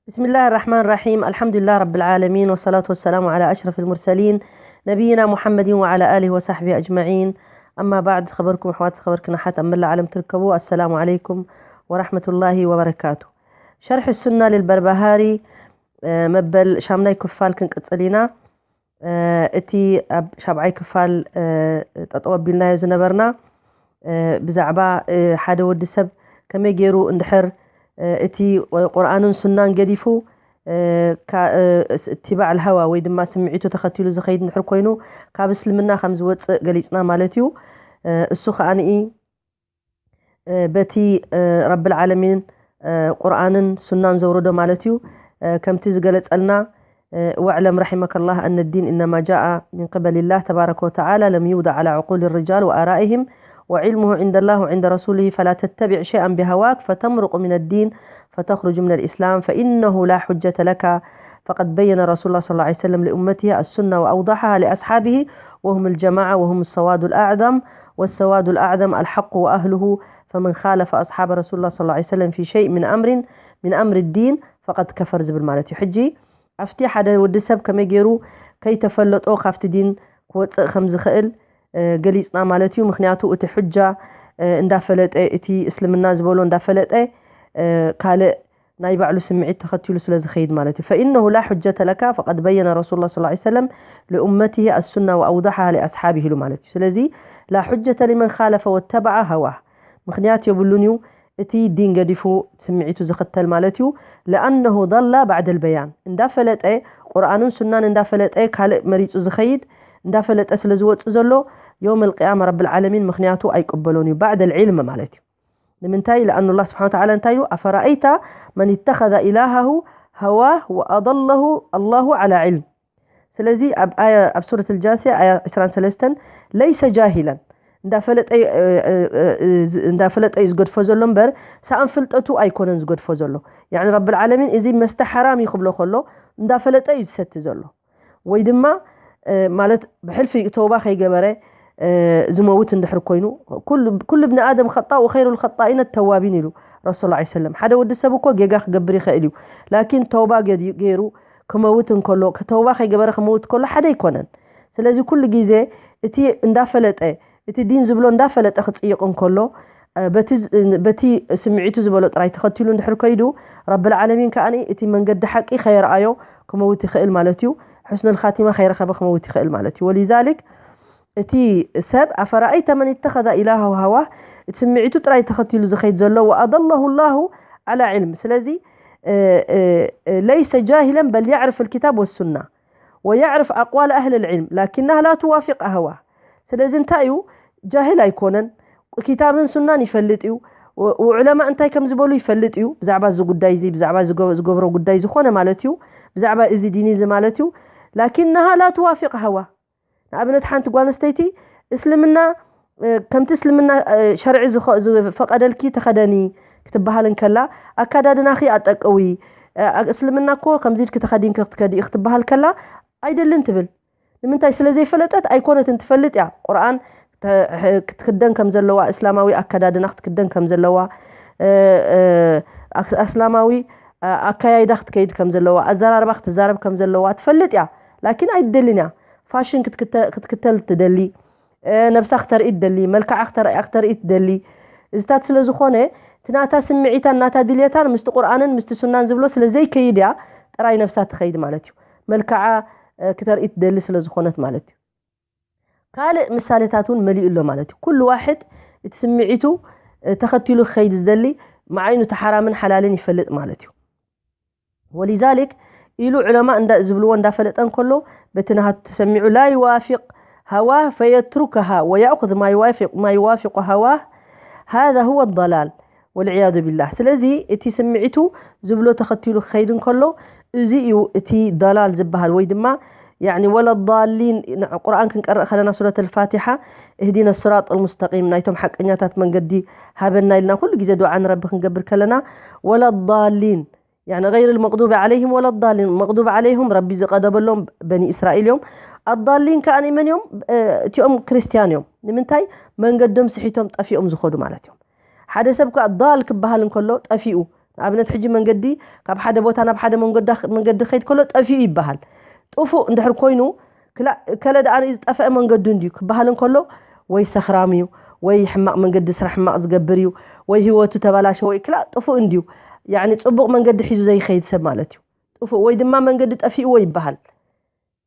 بسم الله الرحمن الرحيم. الحمد لله رب العالمين، والصلاة والسلام على أشرف المرسلين، نبينا محمد وعلى آله وصحبه أجمعين. أما بعد، ዝኸበርኩም ኣሕዋት፣ ዝኸበርክን ኣሓት ኣብ መላእ ዓለም ትርከቡ፣ السلام عليكم ورحمة الله وبركاته. شرح السنة للبربهاري፣ መበል ሻምናይ ክፋል ክንቅጽል ኢና። እቲ ኣብ ሻብዓይ ክፋል ጠጠው ኣቢልናዮ ዝነበርና፣ ብዛዕባ ሓደ ወዲ ሰብ ከመይ ገይሩ እንድሕር እቲ ቁርኣንን ሱናን ገዲፉ፣ እትባዕ ልሃዋ ወይ ድማ ስምዒቱ ተኸቲሉ ዝኸይድ እንድሕር ኮይኑ፣ ካብ እስልምና ከም ዝወፅእ ገሊፅና ማለት እዩ። እሱ ከዓንኢ በቲ ረብል ዓለሚን ቁርኣንን ሱናን ዘውረዶ ማለት እዩ። ከምቲ ዝገለጸልና፣ واعلم رحمك الله أن الدين إنما جاء من قبل الله تبارك وتعالى، لم يوضع على عقول الرجال وآرائهم، وعلمه عند الله وعند رسوله، فلا تتبع شيئا بهواك فتمرق من الدين فتخرج من الإسلام، فإنه لا حجة لك، فقد بين رسول الله صلى الله عليه وسلم لأمته السنة وأوضحها لأصحابه، وهم الجماعة وهم السواد الأعظم، والسواد الأعظم الحق وأهله، فمن خالف أصحاب رسول الله صلى الله عليه وسلم في شيء من أمر من أمر الدين فقد كفر ዝብል ማለት እዩ። ሕጂ ኣብቲ ሓደ ወዲ ሰብ ከመይ ገይሩ ከይተፈለጦ ካብቲ ዲን ክወፅእ ከም ዝኽእል ገሊፅና ማለት እዩ። ምክንያቱ እቲ ሑጃ እንዳፈለጠ፣ እቲ እስልምና ዝበሎ እንዳፈለጠ ካልእ ናይ ባዕሉ ስምዒት ተኸቲሉ ስለ ዝኸይድ ማለት እዩ። فإنه لا حجة لك فقد بين رسول الله صلى الله عليه وسلم لأمته السنة وأوضحها لأصحابه ኢሉ ማለት እዩ። ስለዚ لا حجة لمن خالف واتبع هواه، ምኽንያት የብሉን እዩ። እቲ ዲን ገዲፉ ስምዒቱ ዝኽተል ማለት እዩ። لأنه ضل بعد البيان، እንዳፈለጠ ቁርኣንን ሱናን እንዳፈለጠ ካልእ መሪፁ ዝኸይድ፣ እንዳፈለጠ ስለ ዝወፅእ ዘሎ የውም ልቅያማ ረብል ዓለሚን ምኽንያቱ ኣይቅበሎን እዩ። بعد العلم ማለት እዩ። ንምንታይ؟ لأن الله سبحانه وتعالى እንታይ ኢሉ? أفرأيت من اتخذ إلهه هواه وأضله الله على علم። ስለዚ ኣብ ኣያ ኣብ ሱረት الجاثية ኣያ ዕስራን ሰለስተን ليس جاهلا እንዳፈለጠ እንዳፈለጠ እዩ ዝገድፎ ዘሎ እምበር ሳኣን ፍልጠቱ ኣይኮነን ዝገድፎ ዘሎ። ያኒ ረብል ዓለሚን እዚ መስተ ሓራም እዩ ክብሎ ከሎ እንዳፈለጠ እዩ ዝሰቲ ዘሎ። ወይ ድማ ማለት ብሕልፊ ተውባ ከይገበረ ዝመውት እንድሕር ኮይኑ፣ ኩሉ ብኒ ኣደም ኸጣእ ወኸይሩ ልኸጣኢነ ተዋቢን ኢሉ ረሱል ላ ሰለም። ሓደ ወዲ ሰብ እኮ ጌጋ ክገብር ይኽእል እዩ፣ ላኪን ተውባ ገይሩ ክመውት እንከሎ፣ ተውባ ከይገበረ ክመውት ከሎ ሓደ ኣይኮነን። ስለዚ ኩሉ ግዜ እቲ እንዳፈለጠ እቲ ዲን ዝብሎ እንዳፈለጠ ክፅይቕ እንከሎ፣ በቲ ስምዒቱ ዝበሎ ጥራይ ተኸቲሉ እንድሕር ከይዱ፣ ረብል ዓለሚን ከኣ እቲ መንገዲ ሓቂ ከየርኣዮ ክመውት ይኽእል ማለት እዩ። ሕስኑል ኻቲማ ከይረኸበ ክመውት ይኽእል ማለት እዩ። ወሊዛሊክ እቲ ሰብ ኣፈራኣይተ መን ተኸዛ ኢላሃ ሃዋ፣ እቲ ስምዒቱ ጥራይ ተኸቲሉ ዝኸይድ ዘሎ፣ ወኣደላሁ ላሁ ዓላ ዕልም። ስለዚ ለይሰ ጃሂለን በል ያዕርፍ ልኪታብ ወሱና ወያዕርፍ ኣቅዋል ኣህል ልዕልም ላኪናህ ላ ትዋፊቅ ኣህዋ። ስለዚ እንታይ እዩ? ጃሂል ኣይኮነን። ኪታብን ሱናን ይፈልጥ እዩ። ዑለማ እንታይ ከም ዝበሉ ይፈልጥ እዩ። ብዛዕባ እዚ ጉዳይ እዚ ብዛዕባ ዝገብሮ ጉዳይ ዝኾነ ማለት እዩ፣ ብዛዕባ እዚ ዲን እዚ ማለት እዩ። ላኪናሃ ላ ትዋፊቅ ኣህዋ። ንኣብነት ሓንቲ ጓል ኣንስተይቲ እስልምና ከምቲ እስልምና ሸርዒ ዝፈቀደልኪ ተኸደኒ ክትበሃል እንከላ፣ ኣካዳድናኺ ኣጠቀዊ፣ እስልምና እኮ ከምዚ ኢልኪ ተኸዲንኪ ክትከዲ ክትበሃል ከላ ኣይደልን ትብል። ንምንታይ? ስለ ዘይፈለጠት ኣይኮነትን። ትፈልጥ እያ ቁርኣን ክትክደን ከም ዘለዋ፣ እስላማዊ ኣካዳድና ክትክደን ከም ዘለዋ፣ እስላማዊ ኣካያይዳ ክትከይድ ከም ዘለዋ፣ ኣዘራርባ ክትዛረብ ከም ዘለዋ ትፈልጥ እያ። ላኪን ኣይትደልን እያ። ፋሽን ክትክተል ትደሊ፣ ነብሳ ክተርኢ ትደሊ፣ መልክዓ ክተርእያ ክትርኢ ትደሊ። እዚታት ስለ ዝኾነ እቲ ናታ ስምዒታን ናታ ድልየታን ምስቲ ቁርኣንን ምስቲ ሱናን ዝብሎ ስለ ዘይከይድ እያ ጥራይ ነብሳ ትኸይድ ማለት እዩ። መልክዓ ክተርኢ ትደሊ ስለ ዝኾነት ማለት እዩ። ካልእ ምሳሌታት እውን መሊኡ ኣሎ ማለት እዩ። ኩሉ ዋሕድ እቲ ስምዒቱ ተኸቲሉ ክኸይድ ዝደሊ፣ መዓይኑ እቲ ሓራምን ሓላልን ይፈልጥ ማለት እዩ። ወሊዛሊክ ኢሉ ዑለማ እንዳ ዝብልዎ እንዳፈለጠ እንከሎ፣ በቲ ናሃቱ ተሰሚዑ ላ ይዋፊቅ ሃዋ ፈየትሩከሃ ወያእኹዝ ማ ይዋፊቅ ማ ይዋፊቁ ሃዋ ሃዛ ሁወ ضላል ወልዕያዙ ቢላህ። ስለዚ እቲ ስምዒቱ ዝብሎ ተኸቲሉ ክኸይድ እንከሎ፣ እዚ እዩ እቲ ضላል ዝበሃል። ወይ ድማ ያኒ ወለ ضሊን፣ ቁርኣን ክንቀርእ ከለና ሱረት ኣልፋቲሓ እህዲነ ስራጥ ኣልሙስተቂም፣ ናይቶም ሓቀኛታት መንገዲ ሃበና ኢልና ኩሉ ግዜ ዱዓ ንረቢ ክንገብር ከለና፣ ወለ ضሊን ያኒ ገይር ልመቅዱቢ ዓለይህም ወለ ضሊን፣ መቅዱብ ዓለይሁም ረቢ ዝቀደበሎም በኒ እስራኤል እዮም። ኣضሊን ከኣ መን እዮም? እቲኦም ክርስትያን እዮም። ንምንታይ? መንገዶም ስሒቶም ጠፊኦም ዝኸዱ ማለት እዮም። ሓደ ሰብ ከኣ ضል ክበሃል እንከሎ ጠፊኡ ንኣብነት ሕጂ መንገዲ ካብ ሓደ ቦታ ናብ ሓደ መንገዲ መንገዲ ክኸይድ ከሎ ጠፊኡ ይበሃል። ጥፉእ እንድሕር ኮይኑ፣ ክላ- ከለ ደኣ ንዩ ዝጠፍአ መንገዱ እንድዩ ክበሃል እንከሎ፣ ወይ ሰኽራም እዩ፣ ወይ ሕማቕ መንገዲ ስራሕ ሕማቕ ዝገብር እዩ፣ ወይ ህይወቱ ተበላሸ፣ ወይ ክላ ጥፉእ እንድዩ። ያኒ ጽቡቕ መንገዲ ሒዙ ዘይኸይድ ሰብ ማለት እዩ። ጥፉእ ወይ ድማ መንገዲ ጠፊእዎ ይበሃል።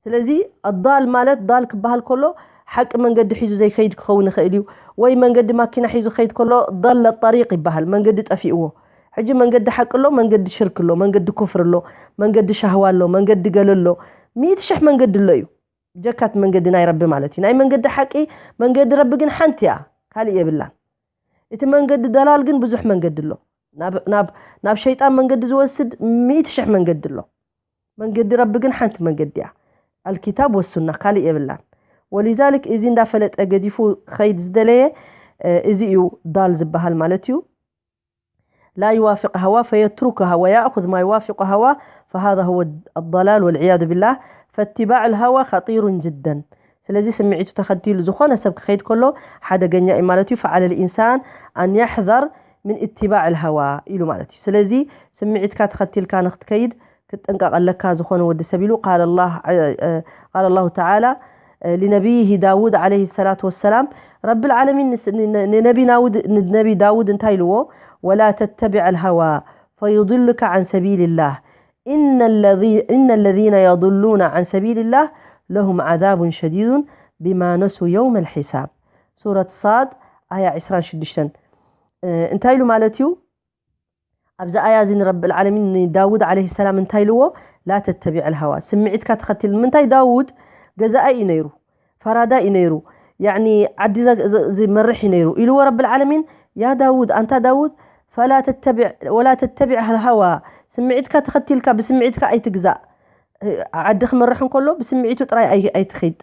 ስለዚ ኣዳል ማለት ዳል ክበሃል ከሎ ሓቂ መንገዲ ሒዙ ዘይከይድ ክኸውን ይኽእል እዩ፣ ወይ መንገዲ ማኪና ሒዙ ክኸይድ ከሎ ضل الطريق ይበሃል፣ መንገዲ ጠፊእዎ። ሕጂ መንገዲ ሓቂ ኣሎ፣ መንገዲ ሽርክ ኣሎ፣ መንገዲ ኩፍር ኣሎ፣ መንገዲ ሻህዋ ኣሎ፣ መንገዲ ገለ ኣሎ። ሚእቲ ሽሕ መንገዲ ኣሎ እዩ። ብጀካት መንገዲ ናይ ረቢ ማለት እዩ። ናይ መንገዲ ሓቂ መንገዲ ረቢ ግን ሓንቲ እያ፣ ካልእ የብላን። እቲ መንገዲ ደላል ግን ብዙሕ መንገዲ ኣሎ። ናብ ናብ ናብ ሸይጣን መንገዲ ዝወስድ ሚእቲ ሽሕ መንገዲ ኣሎ። መንገዲ ረቢ ግን ሓንቲ መንገዲ እያ። ኣልኪታብ ወሱና ካልእ የብላን። ወሊዛሊክ እዚ እንዳፈለጠ ገዲፉ ኸይድ ዝደለየ እ፣ እዚ እዩ ዳል ዝበሃል ማለት እዩ። لا يوافق هوى فيتركها ويأخذ ما يوافق هوى فهذا هو الضلال والعياذ بالله. فاتباع الهوى خطير جدا. ስለዚ ስምዒቱ ተኸቲሉ ዝኾነ ሰብ ክኸይድ ከሎ ሓደገኛ እዩ ማለት እዩ። فعلى الإنسان أن يحذر من اتباع الهوى ኢሉ ማለት እዩ። ስለዚ ስምዒትካ ተኸቲልካ ንክትከይድ ክትጥንቀቕ ኣለካ ዝኾነ ወዲ ሰብ ኢሉ قال الله قال الله تعالى لنبيه داود عليه الصلاة والسلام. ረቢ العالمين ንስ- ን- ንነቢ ናውድ ንነቢ ዳውድ እንታይ ኢልዎ? ولا تتبع الهوى فيضلك عن سبيل الله إن الذي إن الذين يضلون عن سبيل الله لهم عذاب شديد بما نسوا يوم الحساب. ሱረት ሳድ ኣያ ዕስራን ሽዱሽተን። እ፣ እንታይ ኢሉ ማለት እዩ? ኣብዚ ኣያ እዚ ንረቢ العالمين ንዳውድ عليه السلام እንታይ ኢልዎ? لا تتبع الهوى ስምዒትካ ተኸትል። ንምንታይ? ዳውድ ገዛኢ እዩ ነይሩ፣ ፈራዳይ እዩ ነይሩ፣ ያኒ ዓዲ ዘ- ዘ- ዝመርሕ እዩ ነይሩ። ኢልዎ ረቢ العالمين يا داود أنت داود فلا تتبع ولا تتبع الهوى ስምዒትካ ተኸቲልካ ብስምዒትካ ኣይትግዛእ። ዓዲ ክመርሕ እንከሎ ብስምዒቱ ጥራይ ኣይ- ኣይትኺድ።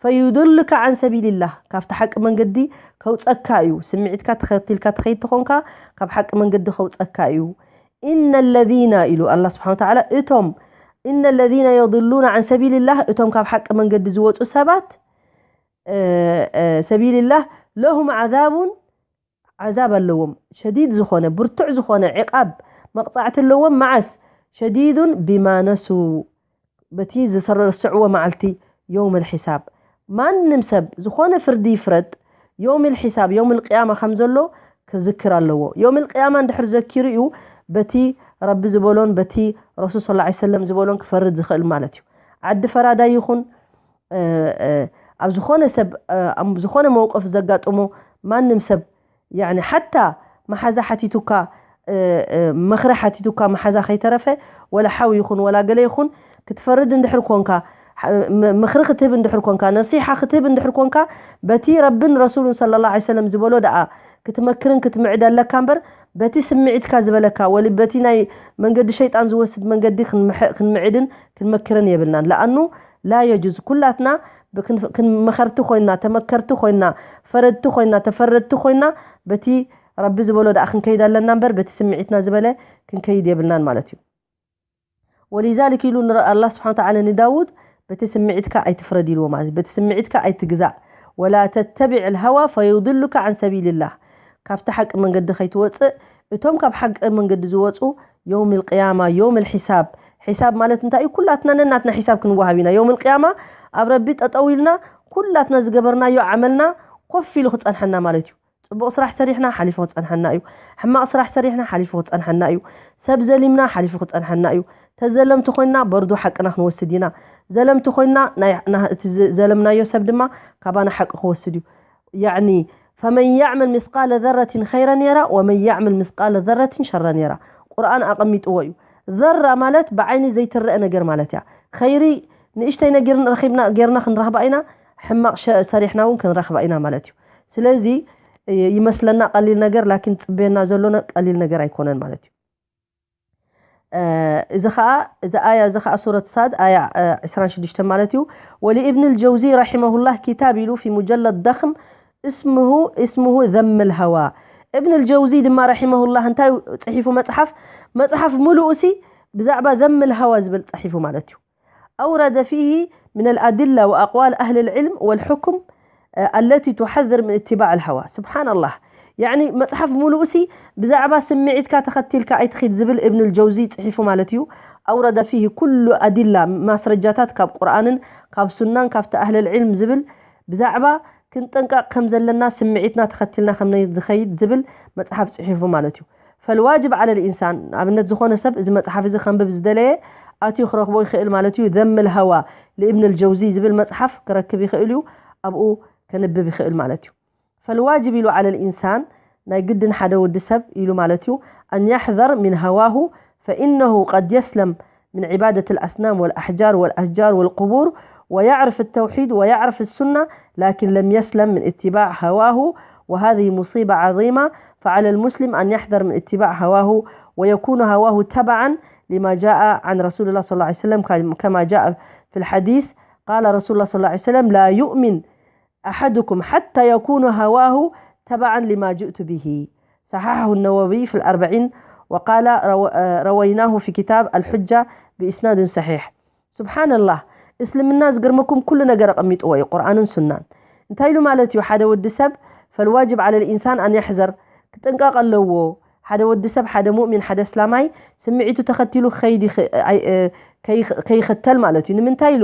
فيضلك عن سبيل الله ካብቲ ሓቂ መንገዲ ከውፀካ እዩ። ስምዒትካ ተኸቲልካ ትኸይድ ተኾንካ ካብ ሓቂ መንገዲ ከውፀካ እዩ። إن الذين ኢሉ ኣላ ስብሓን ወተዓላ እቶም إن الذين يضلون عن سبيل الله እቶም ካብ ሓቂ መንገዲ ዝወፁ ሰባት እ፣ እ፣ سبيل الله لهم عذاب ዓዛብ ኣለዎም። ሸዲድ ዝኾነ ብርቱዕ ዝኾነ ዕቃብ መቕፃዕቲ ኣለዎም። መዓስ? شديد بما نسوا በቲ ዝረስዕዎ መዓልቲ يوم الحساب። ማንም ሰብ ዝኾነ ፍርዲ ይፍረድ يوم الحساب يوم القيامة ከም ዘሎ ክዝክር ኣለዎ። يوم القيامة እንድሕር ዘኪሩ እዩ በቲ ረቢ ዝበሎን በቲ ረሱል صلى الله عليه وسلم ዝበሎን ክፈርድ ዝኽእል ማለት እዩ። ዓዲ ፈራዳይ ይኹን እ፣ እ፣ ኣብ ዝኾነ ሰብ እ፣ ኣብ ዝኾነ መውቀፍ ዘጋጥሞ ማንም ሰብ ያኒ ሓታ መሓዛ ሓቲቱካ እ፣ እ፣ ምኽሪ ሓቲቱካ መሓዛ ከይተረፈ ወላ ሓው ይኹን ወላ ገለ ይኹን ክትፈርድ እንድሕር ኮንካ ም- ምኽሪ ክትህብ እንድሕር ኮንካ ነሲሓ ክትህብ እንድሕር ኮንካ በቲ ረብን ረሱሉን صلى الله عليه وسلم ዝበሎ ደኣ ክትመክርን ክትምዕድ ኣለካ እምበር በቲ ስምዒትካ ዝበለካ ወሊ በቲ ናይ መንገዲ ሸይጣን ዝወስድ መንገዲ ክንምሐ- ክንምዕድን ክንመክርን የብልናን ለኣኑ لا يجوز ኩላትና ብክን- ክን- መኸርቲ ኮይና ተመከርቲ ኮይና ፈረድቲ ኮይና ተፈረድቲ ኮይና በቲ ረቢ ዝበሎ ደኣ ክንከይድ ኣለና እምበር በቲ ስምዒትና ዝበለ ክንከይድ የብልናን ማለት እዩ ولذلك ኢሉ ንረ- ኣላ ስብሓን ተዓላ ንዳውድ በቲ ስምዒትካ ኣይትፍረድ ኢልዎ ማለት እዩ በቲ ስምዒትካ ኣይትግዛእ ولا تتبع الهوى فيضلك عن سبيل الله ካብቲ ሓቂ መንገዲ ከይትወፅእ እቶም ካብ ሓቂ መንገዲ ዝወፁ يوم القيامة يوم الحساب حساب ማለት እንታይ እዩ ኩላትና ነናትና حساب ክንወሃብ ኢና يوم القيامة ኣብ ረቢ ጠጠው ኢልና ኩላትና ዝገበርናዮ ዓመልና ኮፍ ኢሉ ክፀንሐና ማለት እዩ ፅቡቕ ስራሕ ሰሪሕና ሓሊፉ ክፀንሐና እዩ ሕማቕ ስራሕ ሰሪሕና ሓሊፉ ክፀንሐና እዩ ሰብ ዘሊምና ሓሊፉ ክፀንሐና እዩ ተዘለምቲ ኮይና በርዱ ሓቅና ክንወስድ ኢና ዘለምቲ ኮይና ናይ- ና- እቲ ዘ- ዘለምናዮ ሰብ ድማ ካባና ሓቂ ክወስድ እዩ ያዕኒ فمن يعمل مثقال ذرة خيرا يرى ومن يعمل مثقال ذرة شرا يرى ቁርኣን ኣቐሚጥዎ እዩ ዘራ ማለት ብዓይኒ ዘይትረአ ነገር ማለት እያ ኸይሪ ንእሽተይ ነገር ረኺብና ጌርና ክንረኽባ ኢና ሕማቕ ሸ- ሰሪሕና እውን ክንረኽባ ኢና ማለት እዩ ስለዚ እ፣ ይመስለና ቀሊል ነገር ላኪን ፅበየና ዘሎ ነ- ቀሊል ነገር ኣይኮነን ማለት እዩ እ፣ እዚ ኸዓ እዚ ኣያ እዚ ኸዓ ሱረት ሳድ ኣያ እ፣ ዕስራን ሽዱሽተ ማለት እዩ ولابن الجوزي رحمه الله كتاب ኢሉ في مجلد ضخم اسمه اسمه ذم الهوى እብን الجوزي ድማ رحمه الله እንታይ ፅሒፉ መፅሓፍ መፅሓፍ ሙሉኡ ሲ ብዛዕባ ذم الهوى ዝብል ፅሒፉ ማለት እዩ أورد فيه من الأدلة وأقوال أهل العلم والحكم التي تحذر من اتباع الهوى سبحان الله ያዕኒ መጽሓፍ ሙሉኡ ሲ ብዛዕባ ስምዒትካ ተኸቲልካ ኣይትኺድ ዝብል እብን ልጀውዚ ጽሒፉ ማለት እዩ። ኣውረደ ፊህ ኩሉ ኣዲላ፣ ማስረጃታት ካብ ቁርኣንን ካብ ሱናን ካብቲ ኣህለል ዒልም ዝብል ብዛዕባ ክንጥንቀቕ ከም ዘለና፣ ስምዒትና ተኸቲልና ከም ንኸይድ ዝብል መጽሓፍ ጽሒፉ ማለት እዩ። ፈልዋጅብ ዓለ ልኢንሳን፣ ኣብነት ዝኾነ ሰብ እዚ መጽሓፍ እዚ ከንብብ ዝደለየ ኣትዩ ክረኽቦ ይኽእል ማለት እዩ። ዘም ልሃዋ ልእብን ልጀውዚ ዝብል መጽሓፍ ክረክብ ይኽእል እዩ። ኣብኡ ከንብብ ይኽእል ማለት እዩ። ፈልዋጅብ ኢሉ ዓለ ልኢንሳን፣ ናይ ግድን ሓደ ወዲ ሰብ ኢሉ ማለት እዩ፣ ኣን ያሕዘር ምን ሃዋሁ ፈኢነሁ ቀድ የስለም من عبادة الأصنام والأحجار والأشجار والقبور ويعرف التوحيد ويعرف السنة، لكن لم يسلم من اتباع هواه، وهذه مصيبة عظيمة، فعلى المسلم أن يحذر من اتباع هواه ويكون هواه تبعا لما جاء عن رسول الله صلى الله عليه وسلم، كما جاء في الحديث، قال رسول الله صلى الله عليه وسلم: لا يؤمن أحدكم حتى يكون هواه تبعا لما جئت به. صححه النووي في الأربعين، وقال رو-، رويناه في كتاب الحجة بإسناد صحيح. سبحان الله، እስልምና ዝገርመኩም ኩሉ ነገር ኣቐሚጥዎ እዩ፣ ቁርኣንን ሱናን። እንታይ ኢሉ ማለት እዩ ሓደ ወዲ ሰብ? ፈልዋጅብ ዓለ ልኢንሳን ኣን ያሕዘር፣ ክጥንቀቕ ኣለዎ። ሓደ ወዲ ሰብ፣ ሓደ ሙእሚን፣ ሓደ እስላማይ ስምዒቱ ተኸቲሉ ከይድ ይኽ-፣ ኣይ-፣ እ፣ ከይኽ-፣ ከይኸተል ማለት እዩ። ንምንታይ ኢሉ?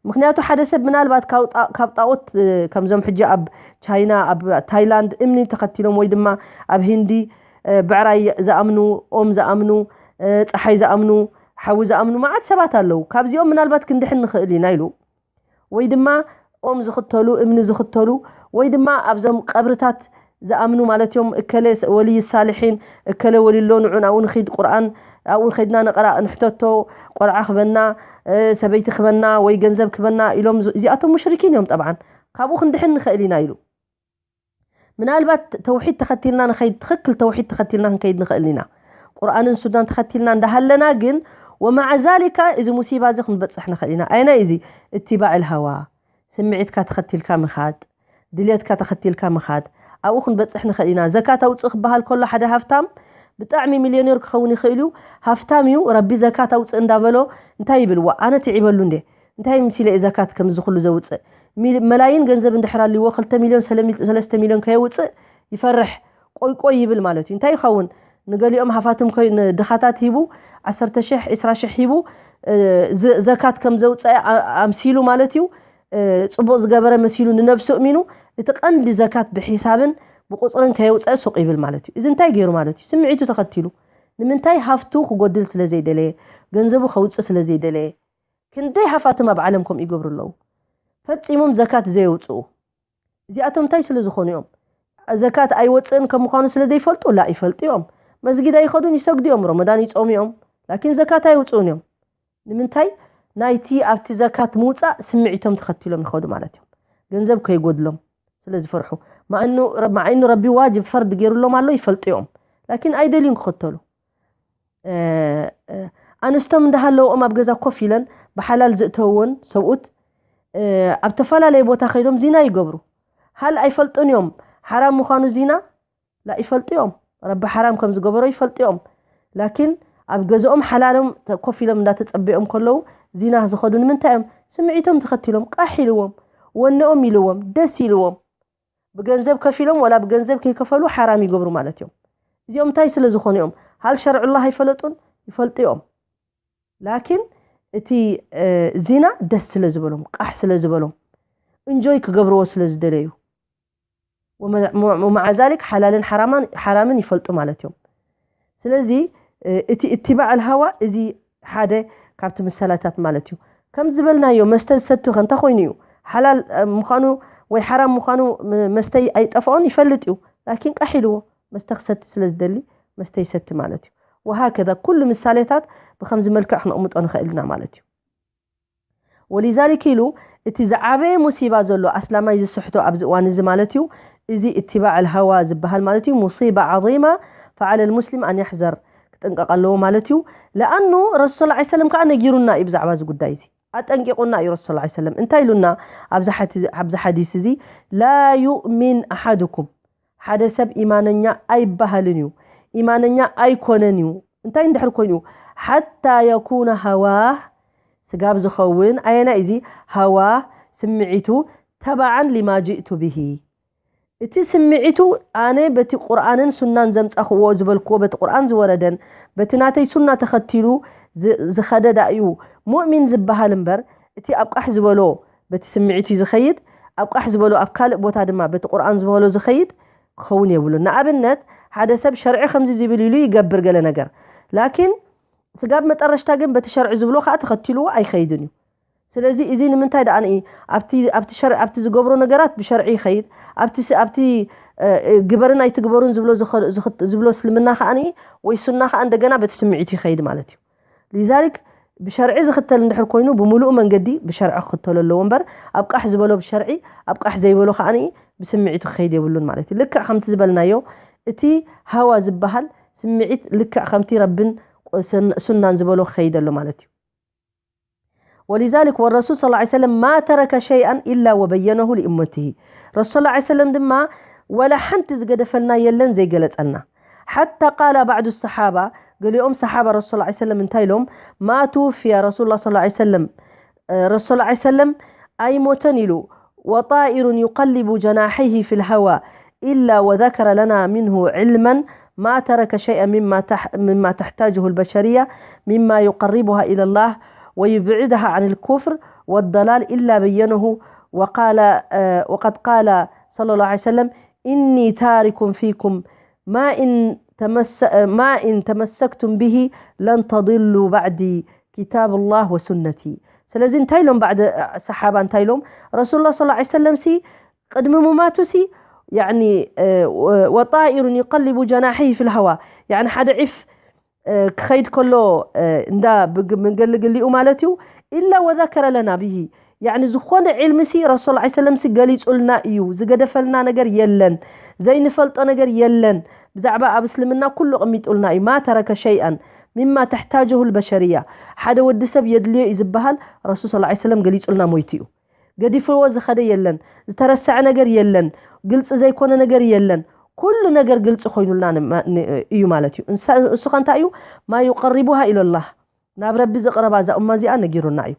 ምክንያቱ ሓደ ሰብ ምናልባት ካብ ጣ-፣ ካብ ጣዖት፣ እ፣ ከምዞም ሕጂ ኣብ ቻይና፣ ኣብ ታይላንድ እምኒ ተኸቲሎም ወይ ድማ ኣብ ሂንዲ፣ እ፣ ብዕራይ ዝኣምኑ፣ ኦም ዝኣምኑ፣ እ፣ ጸሓይ ዝኣምኑ፣ ሓዊ ዝኣምኑ መዓት ሰባት ኣለዉ። ካብዚኦም ምናልባት ክንድሕን ንኽእል ኢና ኢሉ። ወይ ድማ ኦም ዝኽተሉ፣ እምኒ ዝኽተሉ፣ ወይ ድማ ኣብዞም ቀብርታት ዝኣምኑ ማለት እዮም። እከለ ስ-፣ ወልይ ሳልሒን፣ እከለ ወልይ ኣሎ፣ ንዑ ናብኡ ንኺድ፣ ቁርኣን ኣብኡ ከይድና ንቕራእ፣ ንሕተቶ፣ ቆልዓ ክበና፣ እ፣ ሰበይቲ ክበና፣ ወይ ገንዘብ ክበና ኢሎም ዝ-፣ እዚኣቶም ሙሽሪኪን እዮም። ጠብዓን ካብኡ ክንድሕን ንኽእል ኢና ኢሉ። ምናልባት ተውሒድ ተኸቲልና ንኸይድ፣ ትኽክል ተውሒድ ተኸቲልና ክንከይድ ንኽእል ኢና። ቁርኣንን ሱናን ተኸቲልና እንዳሃለና ግን፣ ወመዓ ዛሊካ እዚ ሙሲባ እዚ ክንበጽሕ ንኽእል ኢና። ኣየናይ እዚ? እትባዕ ልሃዋ፣ ስምዒትካ ተኸቲልካ ምኻድ፣ ድልየትካ ተኸቲልካ ምኻድ፣ ኣብኡ ክንበጽሕ ንኽእል ኢና። ዘካት ኣውጽእ ክበሃል ከሎ ሓደ ሃፍታም ብጣዕሚ ሚልዮኔር ክኸውን ይኽእል እዩ። ሃፍታም እዩ፣ ረቢ ዘካት ኣውጽእ እንዳበሎ እንታይ ይብል? ዋ፣ ኣነ ትዒበሉ እንዴ? እንታይ ምሲለ እየ ዘካት ከምዚ ኩሉ ዘውጽእ? ሚል-፣ መላይን ገንዘብ እንድሕር ኣልዎ ክልተ ሚልዮን፣ ሰለ-፣ ሰለስተ ሚልዮን ከየውጽእ ይፈርሕ፣ ቆይ ቆይ ይብል ማለት እዩ። እንታይ ይኸውን? ንገሊኦም ሃፋትም ኮይ-፣ ንድኻታት ሂቡ፣ ዓሰርተ ሽሕ፣ ዕስራ ሽሕ ሂቡ፣ እ፣ ዘ-፣ ዘካት ከም ዘውጽአ ኣ-፣ ኣምሲሉ ማለት እዩ። እ፣ ጽቡቕ ዝገበረ መሲሉ ንነብሱ እሚኑ፣ እቲ ቀንዲ ዘካት ብሒሳብን ብቁጽርን ከየውጽአ ሱቕ ይብል ማለት እዩ። እዚ እንታይ ገይሩ ማለት እዩ? ስምዒቱ ተኸቲሉ። ንምንታይ? ሃፍቱ ክጎድል ስለ ዘይደለየ፣ ገንዘቡ ከውጽእ ስለ ዘይደለየ። ክንደይ ሃፋትም ኣብ ዓለም ከምኡ ይገብሩ ኣለዉ። ፈጺሞም ዘካት ዘየውጽኡ። እዚኣቶም እንታይ ስለ ዝኾኑ እዮም? ዘካት ኣይወጽእን ከም ምዃኑ ስለ ዘይፈልጡ? ላ፣ ይፈልጡ እዮም። መስጊድ ኣይኸዱን፣ ይሰግዱ እዮም፣ ረመዳን ይጾሙ እዮም፣ ላኪን ዘካት ኣይውጽኡን እዮም። ንምንታይ? ናይቲ ኣብቲ ዘካት ምውጻእ ስምዒቶም ተኸቲሎም ይኸዱ ማለት እዮም። ገንዘብ ከይጎድሎም ስለ ዝፈርሑ። ማዕኑ፣ ማዕኑ ረቢ ዋጅብ ፈርድ ገይሩሎም ኣሎ፣ ይፈልጡ እዮም። ላኪን ኣይደልዩን ክኽተሉ። እ፣ እ፣ ኣንስቶም እንዳሃለውኦም ኣብ ገዛ ኮፍ ኢለን ብሓላል ዝእተውዎን ሰብኡት፣ እ፣ ኣብ ተፈላለየ ቦታ ከይዶም ዚና ይገብሩ። ሃል ኣይፈልጡን እዮም ሓራም ምዃኑ ዚና? ላ፣ ይፈልጡ እዮም። ረቢ ሓራም ከም ዝገበሮ ይፈልጡ እዮም። ላኪን ኣብ ገዝኦም ሓላሎም ተ-፣ ኮፍ ኢሎም እንዳተጸበዮም ከለዉ ዚና ዝኸዱ ንምንታይ እዮም? ስምዒቶም ተኸቲሎም፣ ቃሕ ኢልዎም፣ ወነኦም ኢልዎም፣ ደስ ኢልዎም። ብገንዘብ ከፊሎም ወላ ብገንዘብ ከይከፈሉ ሓራም ይገብሩ ማለት እዮም። እዚኦም እንታይ ስለ ዝኾኑ እዮም? ሃል ሸርዑላህ ኣይፈለጡን? ይፈልጡ እዮም። ላኪን እቲ፣ እ፣ ዚና ደስ ስለ ዝበሎም፣ ቃሕ ስለ ዝበሎም፣ እንጆይ ክገብርዎ ስለ ዝደለዩ፣ ወመ-፣ ወ-፣ ወመዓ ዛሊክ ሓላልን ሓራማን፣ ሓራምን ይፈልጡ ማለት እዮም። ስለዚ፣ እ፣ እቲ እትባዕ ኣልሃዋ እዚ ሓደ ካብቲ ምሳሌታት ማለት እዩ። ከም ዝበልናዮ መስተ ዝሰቲ ከ እንታይ ኮይኑ እዩ? ሓላል፣ እ፣ ምዃኑ ወይ ሓራም ምዃኑ ም-፣ መስተይ ኣይጠፍኦን፣ ይፈልጥ እዩ። ላኪን ቃሕ ኢልዎ መስተ ክሰቲ ስለ ዝደሊ መስተ ይሰቲ ማለት እዩ። ወሃከዛ ኩሉ ምሳሌታት ብኸምዚ መልክዕ ክነቕምጦ ንኽእል ኢና ማለት እዩ። ወሊዛሊክ ኢሉ እቲ ዝዓበየ ሙሲባ ዘሎ ኣስላማይ ዝስሕቶ ኣብዚ እዋን እዚ ማለት እዩ፣ እዚ እትባዕ ኣልሃዋ ዝበሃል ማለት እዩ፣ ሙሲባ ዓዚማ ፈዓለ ልሙስሊም ኣን ያሕዘር ክጥንቀቕ ኣለዎ ማለት እዩ። ለኣኑ ረሱል ሰለላሁ ዐለይሂ ወሰለም ከዓ ነጊሩና እዩ ብዛዕባ እዚ ጉዳይ እዚ፣ ኣጠንቂቑና እዩ ረሱል ሰለላሁ ዐለይሂ ወሰለም። እንታይ ኢሉና ኣብዚ ሓቲ-፣ ኣብዚ ሓዲስ እዚ? ላ ዩእሚን ኣሓድኩም፣ ሓደ ሰብ ኢማነኛ ኣይበሃልን እዩ፣ ኢማነኛ ኣይኮነን እዩ። እንታይ እንድሕር ኮይኑ? ሓታ የኩነ ሃዋህ፣ ስጋብ ዝኸውን ኣየናይ እዚ? ሃዋህ፣ ስምዒቱ፣ ተባዓን ሊማ ጅእቱ ብሂ፣ እቲ ስምዒቱ ኣነ በቲ ቁርኣንን ሱናን ዘምጻኽዎ ዝበልክዎ በቲ ቁርኣን ዝወረደን በቲ ናተይ ሱና ተኸቲሉ ዝኸደዳ እዩ ሙእሚን ዝበሃል እምበር እቲ ኣብ ቃሕ ዝበሎ በቲ ስምዒቱ ዝኸይድ ኣብ ቃሕ ዝበሎ ኣብ ካልእ ቦታ ድማ በቲ ቁርኣን ዝበሎ ዝኸይድ ክኸውን የብሉን። ንኣብነት ሓደ ሰብ ሸርዒ ከምዚ ዝብል ኢሉ ይገብር ገለ ነገር ላኪን ስጋብ መጠረሽታ ግን በቲ ሸርዒ ዝብሎ ከዓ ተኸቲልዎ ኣይኸይድን እዩ። ስለዚ እዚ ንምንታይ ደኣ ንኢ ኣብቲ ኣብቲ ሸርዒ ኣብቲ ዝገብሮ ነገራት ብሸርዒ ይኸይድ ኣብቲ ስ- ኣብቲ እ፣ እ፣ ግበርን ኣይትግበሩን ዝብሎ ዝኸ- ዝኽት- ዝብሎ እስልምና ከዓ ንኢ ወይ ሱና ከዓ እንደገና በቲ ስምዒቱ ይኸይድ ማለት እዩ። ሊዛሊክ ብሸርዒ ዝኽተል እንድሕር ኮይኑ ብምሉኡ መንገዲ ብሸርዒ ክኽተሎ ኣለዎ እምበር ኣብ ቃሕ ዝበሎ ብሸርዒ ኣብ ቃሕ ዘይበሎ ከዓ ንኢ ብስምዒቱ ክኸይድ የብሉን ማለት እዩ። ልክዕ ከምቲ ዝበልናዮ እቲ ሃዋ ዝበሃል ስምዒት ልክዕ ከምቲ ረብን ቁ- ስን- ሱናን ዝበሎ ክኸይድ ኣሎ ማለት እዩ። ولذلك والرسول صلى الله عليه وسلم ما ترك شيئا إلا وبينه لأمته. ረሱል صلى الله عليه وسلم ድማ ወላ ሓንቲ ዝገደፈልና የለን ዘይገለጸልና። حتى قال بعض الصحابة ገሊኦም ሰሓባ ረሱል صلى الله عليه وسلم እንታይ ኢሎም ما توفي رسول الله صلى الله عليه وسلم ረሱል صلى الله عليه وسلم ኣይሞተን ኢሉ وطائر يقلب جناحيه في الهوى إلا وذكر لنا منه علما ما ترك شيئا مما, تح مما تحتاجه البشرية مما يقربها إلى الله ويبعدها عن الكفر والضلال إلا بينه وقال آه، وقد قال صلى الله عليه وسلم إني تارك فيكم ما إن تمس ما إن تمسكتم به لن تضلوا بعدي كتاب الله وسنتي. ስለዚ እንታይ ኢሎም بعض ሰሓባ እንታይ ኢሎም ረሱል صلى الله عليه وسلم ሲ ቅድሚ ሙማቱ ሲ يعني وطائر يقلب جناحيه في الهوى يعني ሓደ ዒፍ ክኸይድ ከሎ እንዳ ብግ- መንገልግሊኡ ማለት እዩ إلا وذكر لنا به يعني ዝኾነ ዒልሚ ሲ ረሱል صلى الله عليه وسلم ሲ ገሊጹልና እዩ ዝገደፈልና ነገር የለን ዘይንፈልጦ ነገር የለን ብዛዕባ ኣብ እስልምና ኩሉ ቀሚጡልና እዩ ما ترك شيئا مما تحتاجه البشرية ሓደ ወዲ ሰብ የድልዮ እዩ ዝበሃል ረሱል صلى الله عليه وسلم ገሊጹልና ሞይቱ እዩ ገዲፍዎ ዝኸደ የለን ዝተረሰዐ ነገር የለን ግልፂ ዘይኮነ ነገር የለን ኩሉ ነገር ግልፂ ኮይኑልና ንማ- ን- እዩ ማለት እዩ እንሳ- እሱ ከ እንታይ እዩ ما يقربها إلى الله ናብ ረቢ ዘቕረባ እዛ እማ እዚኣ ነጊሩና እዩ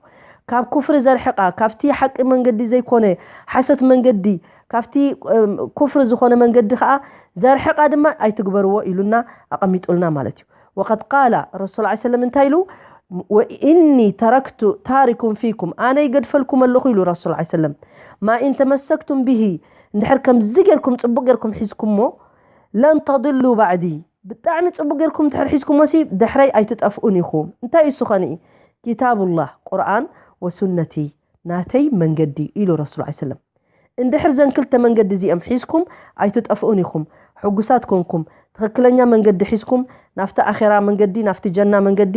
ካብ ኩፍሪ ዘርሕቃ ካብቲ ሓቂ መንገዲ ዘይኮነ ሓሶት መንገዲ ካብቲ እም፣ ኩፍሪ ዝኾነ መንገዲ ከዓ ዘርሕቃ ድማ ኣይትግበርዎ ኢሉና ኣቐሚጡልና ማለት እዩ وقد قال ረሱል صلى الله عليه وسلم እንታይ ኢሉ وإني تركت تارك فيكم ኣነ ይገድፈልኩም ኣለኹ ኢሉ ረሱል صلى الله عليه وسلم ما إن تمسكتم به እንድሕር ከምዚ ጌርኩም ፅቡቅ ጌርኩም ሒዝኩሞ لن تضلوا بعدي ብጣዕሚ ፅቡቅ ጌርኩም እንድሕር ሒዝኩሞ ሲ ድሕረይ ኣይትጠፍኡን ኢኹም እንታይ እሱ ኸንኢ كتاب الله ቁርኣን وسنتي ናተይ መንገዲ ኢሉ ረሱል صلى الله عليه وسلم እንድሕር ዘን ክልተ መንገዲ እዚኦም ሒዝኩም ኣይትጠፍኡን ኢኹም ሕጉሳት ኮንኩም ትኽክለኛ መንገዲ ሒዝኩም ናብቲ ኣኼራ መንገዲ ናብቲ ጀና መንገዲ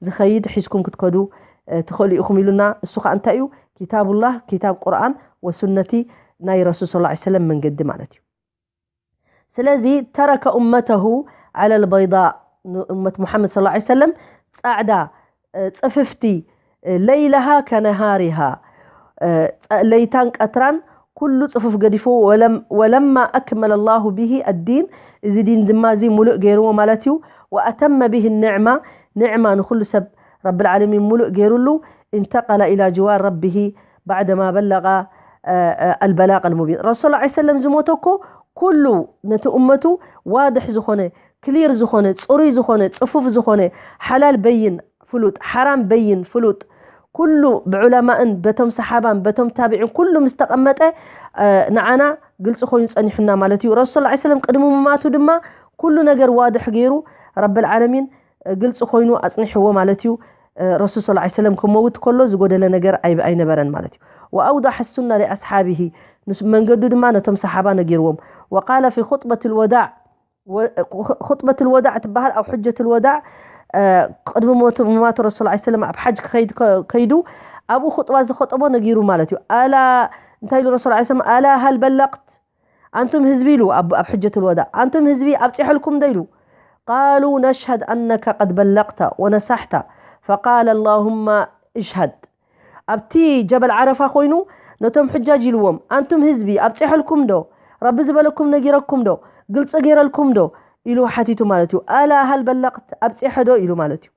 ዝኸይድ ሒዝኩም ክትከዱ እ፣ ትኽእሉ ኢኹም ኢሉና እሱ ከዓ እንታይ እዩ كتاب الله كتاب ቁርኣን وسنتي ናይ ረሱል صلى الله عليه وسلم መንገዲ ማለት እዩ ስለዚ ترك أمته على البيضاء ንእመት ሙሓመድ صلى الله عليه وسلم ፃዕዳ እ፣ ፅፍፍቲ እ፣ ليلها كنهارها እ፣ ፀ- ለይታን ቀትራን ኩሉ ፅፉፍ ገዲፉ ولم ولما أكمل الله به الدين እዚ ዲን ድማ እዚ ሙሉእ ገይርዎ ማለት እዩ وأتم به النعمة نعمة ንኩሉ ሰብ رب العالمين ሙሉእ ገይሩሉ انتقل إلى جوار ربه بعدما بلغ እ፣ እ፣ البلاغ المبين ረሱል صلى الله عليه وسلم ዝሞተ እኮ ኩሉ ነቲ እመቱ ዋድሕ ዝኾነ ክሊር ዝኾነ ፅሩይ ዝኾነ ፅፉፍ ዝኾነ ሓላል በይን ፍሉጥ ሓራም በይን ፍሉጥ ኩሉ ብዑለማእን በቶም ሰሓባን በቶም ታቢዕን ኩሉ ምስ ተቐመጠ እ፣ ንዓና ግልፂ ኮይኑ ፀኒሑና ማለት እዩ ረሱል صلى الله عليه وسلم ቅድሚ ምማቱ ድማ ኩሉ ነገር ዋድሕ ገይሩ ረብል ዓለሚን እ፣ ግልፂ ኮይኑ ኣፅኒሕዎ ማለት እዩ እ፣ ረሱል صلى الله عليه وسلم ክመውት ከሎ ዝጎደለ ነገር ኣይ- ኣይነበረን ማለት እዩ وأوضح السنة لأصحابه ንስ- መንገዱ ድማ ነቶም ሰሓባ ነጊርዎም وقال في خطبة الوداع و- خطبة الوداع ትበሃል ኣብ حجة الوداع እ፣ ቅድሚ ሞት- ምማቱ ረሱል صلى الله عليه وسلم ኣብ ሓጅ ክኸይድ ከ- ከይዱ ኣብኡ خطبة ዝخطبو ነጊሩ ማለት እዩ ኣላ እንታይ ኢሉ ረሱል صلى الله عليه وسلم ألا هل بلغت ኣንቱም ህዝቢ ኢሉ ኣብ ኣብ حجة الوداع ኣንቱም ህዝቢ ኣብፂሐልኩም ዶ ኢሉ قالوا نشهد أنك قد بلغت ونصحت فقال اللهم اشهد ኣብቲ ጀበል ዓረፋ ኮይኑ ነቶም ሕጃጅ ኢልዎም ኣንቱም ህዝቢ ኣብፂሐልኩም ዶ ረቢ ዝበለኩም ነጊረኩም ዶ ግልፂ ገይረልኩም ዶ ኢሉ ሓቲቱ ማለት እዩ ألا هل بلغت ኣብፂሐ ዶ ኢሉ ማለት እዩ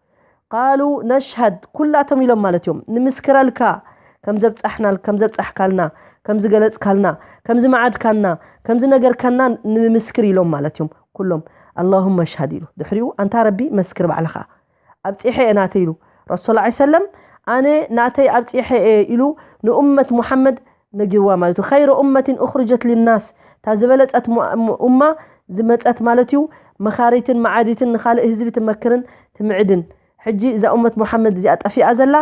قالوا نشهد ኩላቶም ኢሎም ማለት እዮም ንምስክረልካ ከም ዘብፃሕናል ከም ዘብፃሕካልና ከምዚ ገለጽካልና፣ ከምዚ መዓድካና፣ ከምዚ ነገርካና ንምስክር ኢሎም ማለት እዮም። ኩሎም ኣላሁመ ሽሃድ ኢሉ። ድሕሪኡ ኣንታ ረቢ መስክር ባዕልኻ። ኣብጺሐ እየ ናተይ ኢሉ። ረሱል ሰለላሁ ዐለይሂ ወሰለም ኣነ ናተይ ኣብጺሐ እየ ኢሉ ንኡመት ሙሐመድ ነጊርዋ ማለት እዩ። ኸይረ ኡመትን ኡኽርጀት ሊናስ፣ እታ ዝበለጸት ሙ- ሙ- ኡማ ዝመጸት ማለት እዩ። መኻሪትን መዓዲትን ንኻልእ ህዝቢ ትመክርን ትምዕድን። ሕጂ እዛ ኡመት ሙሐመድ እዚኣ ጠፊኣ ዘላ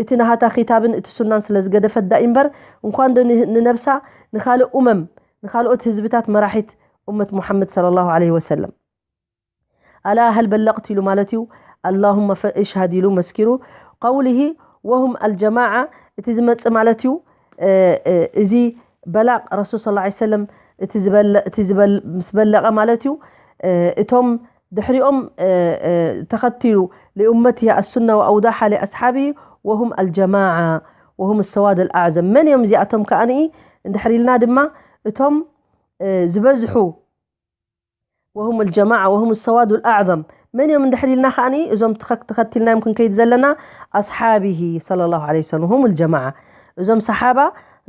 እቲ ናሃታ ኪታብን እቲ ሱናን ስለ ዝገደፈት ዳ እምበር እንኳን ዶ ን- ንነብሳ ንኻልእ ኡመም ንኻልኦት ህዝብታት መራሒት ኡመት ሙሐመድ ሰለላሁ ዐለይሂ ወሰለም። ኣላ ሀል በለቕት ኢሉ ማለት እዩ። ኣላሁመ ፈ- እሽሃድ ኢሉ መስኪሩ። ቀውሊሂ ወሁም ኣልጀማዓ እቲ ዝመጽእ ማለት እዩ። እ- እ- እዚ በላቕ ረሱል ሰለላሁ ዐለይሂ ወሰለም እቲ ዝበለ- እቲ ዝበል- ምስ በለቐ ማለት እዩ። እ- እቶም ድሕሪኦም እ- እ- ተኸቲሉ ሊኡመቲ ኣሱና ወኣውዳሓ ሊኣስሓቢ ወሁም ኣልጀማዓ ወሁም ሰዋድ ኣልኣዕዘም መን እዮም እዚኣቶም ከኣኒ እንድሕር ኢልና ድማ እቶም እ- ዝበዝሑ ወሁም ኣልጀማዓ ወሁም ሰዋዱ ኣልኣዕዘም መን እዮም እንድሕር ኢልና ከኣኒ እዞም ተኸ- ተኸቲልናዮም ክንከይድ ዘለና ኣስሓቢሂ ሰለላሁ ዐለይሂ ወሰለም ሁም ኣልጀማዓ እዞም ሰሓባ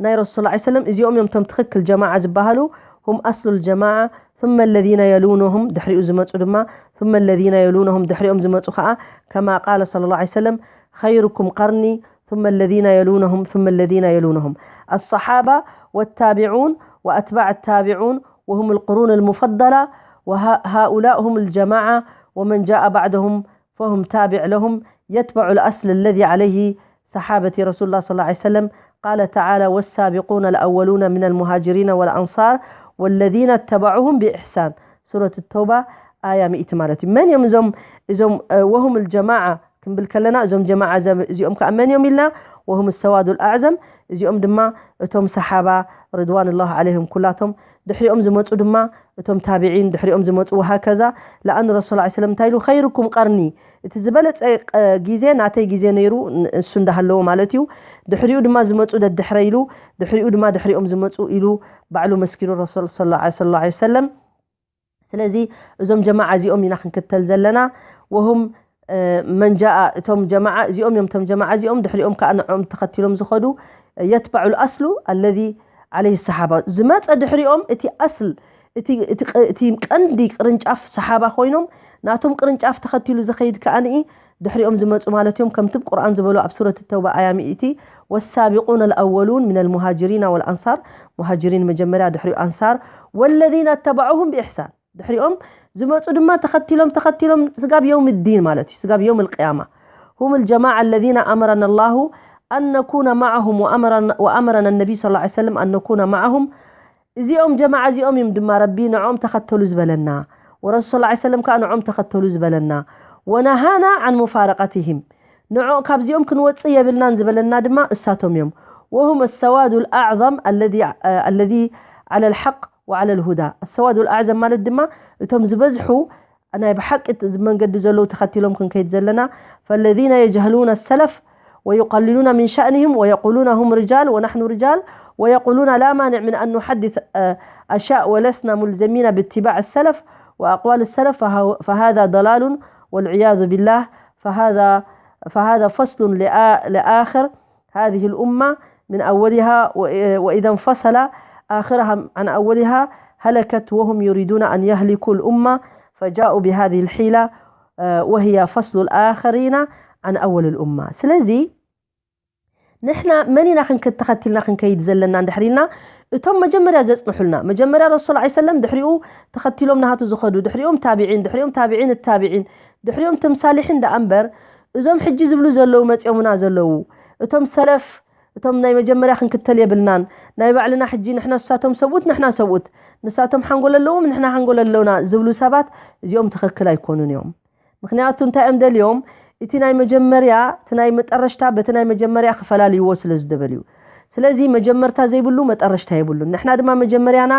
ናይ ረሱል ሰለላሁ ዐለይሂ ወሰለም እዚኦም እዮም እቶም ትኽክል ጀማዓ ዝበሃሉ ሁም ኣስሉ ኣልጀማዓ ثم الذين يلونهم ድሕሪኡ ዝመፁ ድማ ثم الذين يلونهم ድሕሪኦም ዝመፁ ከዓ كما قال صلى الله عليه وسلم خيركم قرني ثم الذين يلونهم ثم الذين يلونهم الصحابة والتابعون وأتباع التابعون وهم القرون المفضلة وهؤلاء هم الجماعة ومن جاء بعدهم فهم تابع لهم يتبع الأصل الذي عليه صحابة رسول الله صلى الله عليه وسلم قال تعالى والسابقون الأولون من المهاجرين والأنصار والذين اتبعوهم بإحسان سورة التوبة آية مئة ማለት እዩ መን እዮም እዞም እዞም وهم الجماعة ክንብል ከለና እዞም ጀማዓ እዚኦም ከዓ መን እዮም ኢልና وهم السواد الأعظم እዚኦም ድማ እቶም ሰሓባ رضوان الله عليهم ኩላቶም ድሕሪኦም ዝመፁ ድማ እቶም ታቢዒን ድሕሪኦም ዝመፁ وهكذا لأن الرسول صلى الله عليه وسلم እንታይ ኢሉ خيركم قرني እቲ ዝበለፀ ግዜ ናተይ ግዜ ነይሩ እሱ እንዳሃለዎ ማለት እዩ ድሕሪኡ ድማ ዝመፁ ደድሕረ ኢሉ ድሕሪኡ ድማ ድሕሪኦም ዝመፁ ኢሉ ባዕሉ መስኪሩ ረሱል صلى الله عليه وسلم ስለዚ እዞም ጀማዓ እዚኦም ኢና ክንክተል ዘለና وهم መን ጃኣ እቶም ጀማዓ እዚኦም እዮም እቶም ጀማዓ እዚኦም ድሕሪኦም ከዓ ንዕኦም ተኸቲሎም ዝኸዱ يتبع الأصل الذي عليه الصحابة ዝመፀ ድሕሪኦም እቲ ኣስል እቲ ቀንዲ ቅርንጫፍ ሰሓባ ኮይኖም ናቶም ቅርንጫፍ ተኸቲሉ ዝኸይድ ከኣ ንኢ ድሕሪኦም ዝመፁ ማለት እዮም ከምቲ ብ ቁርኣን ዝበሎ ኣብ ሱረት ተውባ ኣያ ሚእቲ والسابقون الأولون من المهاجرين والأنصار مهاجرين መጀመርያ ድሕሪኡ ኣንሳር والذين اتبعوهم بإحسان ድሕሪኦም ዝመፁ ድማ ተኸቲሎም ተኸቲሎም ስጋብ የውም ዲን ማለት እዩ ስጋብ የውም ልቅያማ هم الجماعة الذين أمرنا الله أن نكون معهم وأمرنا, وأمرنا النبي صلى الله عليه وسلم أن نكون معهم እዚኦም ጀማዓ እዚኦም እዮም ድማ ረቢ ንዕኦም ተኸተሉ ዝበለና ወረሱል صلى الله عليه وسلم ከዓ ንዕኦም ተኸተሉ ዝበለና ونهانا عن مفارقتهم ንዕኦ ካብዚኦም ክንወፅእ የብልናን ዝበለና ድማ እሳቶም እዮም وهم السواد الأعظم الذي الذي على الحق وعلى الهدى السواد الأعظم ማለት ድማ እቶም ዝበዝሑ ናይ ብሓቂ መንገዲ ዘለዉ ተኸቲሎም ክንከይድ ዘለና فالذين يجهلون السلف ويقللون من شأنهم ويقولون هم رجال ونحن رجال ويقولون لا مانع من أن نحدث أشياء ولسنا ملزمين باتباع السلف وأقوال السلف فهذا ضلال والعياذ بالله فهذا فهذا فصل لآخر هذه الأمة من أولها وإذا انفصل آخرها عن أولها هلكت وهم يريدون أن يهلكوا الأمة فجاءوا بهذه الحيلة وهي فصل الآخرين عن أول الأمة ስለዚ ንሕና መን ኢና ክንከተኸትልና ክንከይድ ዘለና እንድሕር ኢልና እቶም መጀመርያ ዘፅንሑልና መጀመርያ ረሱል ዓ ሰለም ድሕሪኡ ተኸቲሎም ናሃቱ ዝኸዱ ድሕሪኦም ታቢዒን ድሕሪኦም ታቢዒን ታቢዒን ድሕሪኦም ተምሳሊሕን ደኣ እምበር እዞም ሕጂ ዝብሉ ዘለዉ መፂኦምና ዘለዉ እቶም ሰለፍ እቶም ናይ መጀመርያ ክንክተል የብልናን ናይ ባዕልና ሕጂ ንሕና ንሳቶም ሰብኡት ንሕና ሰብኡት ንሳቶም ሓንጎል ኣለዎም ንሕና ሓንጎል ኣለውና ዝብሉ ሰባት እዚኦም ትኽክል ኣይኮኑን እዮም ምክንያቱ እንታይ እዮም ደልዮም እቲ ናይ መጀመርያ እቲ ናይ መጠረሽታ በቲ ናይ መጀመርያ ክፈላልይዎ ስለ ዝደበልዩ ስለዚ መጀመርታ ዘይብሉ መጠረሽታ የብሉን ንሕና ድማ መጀመርያና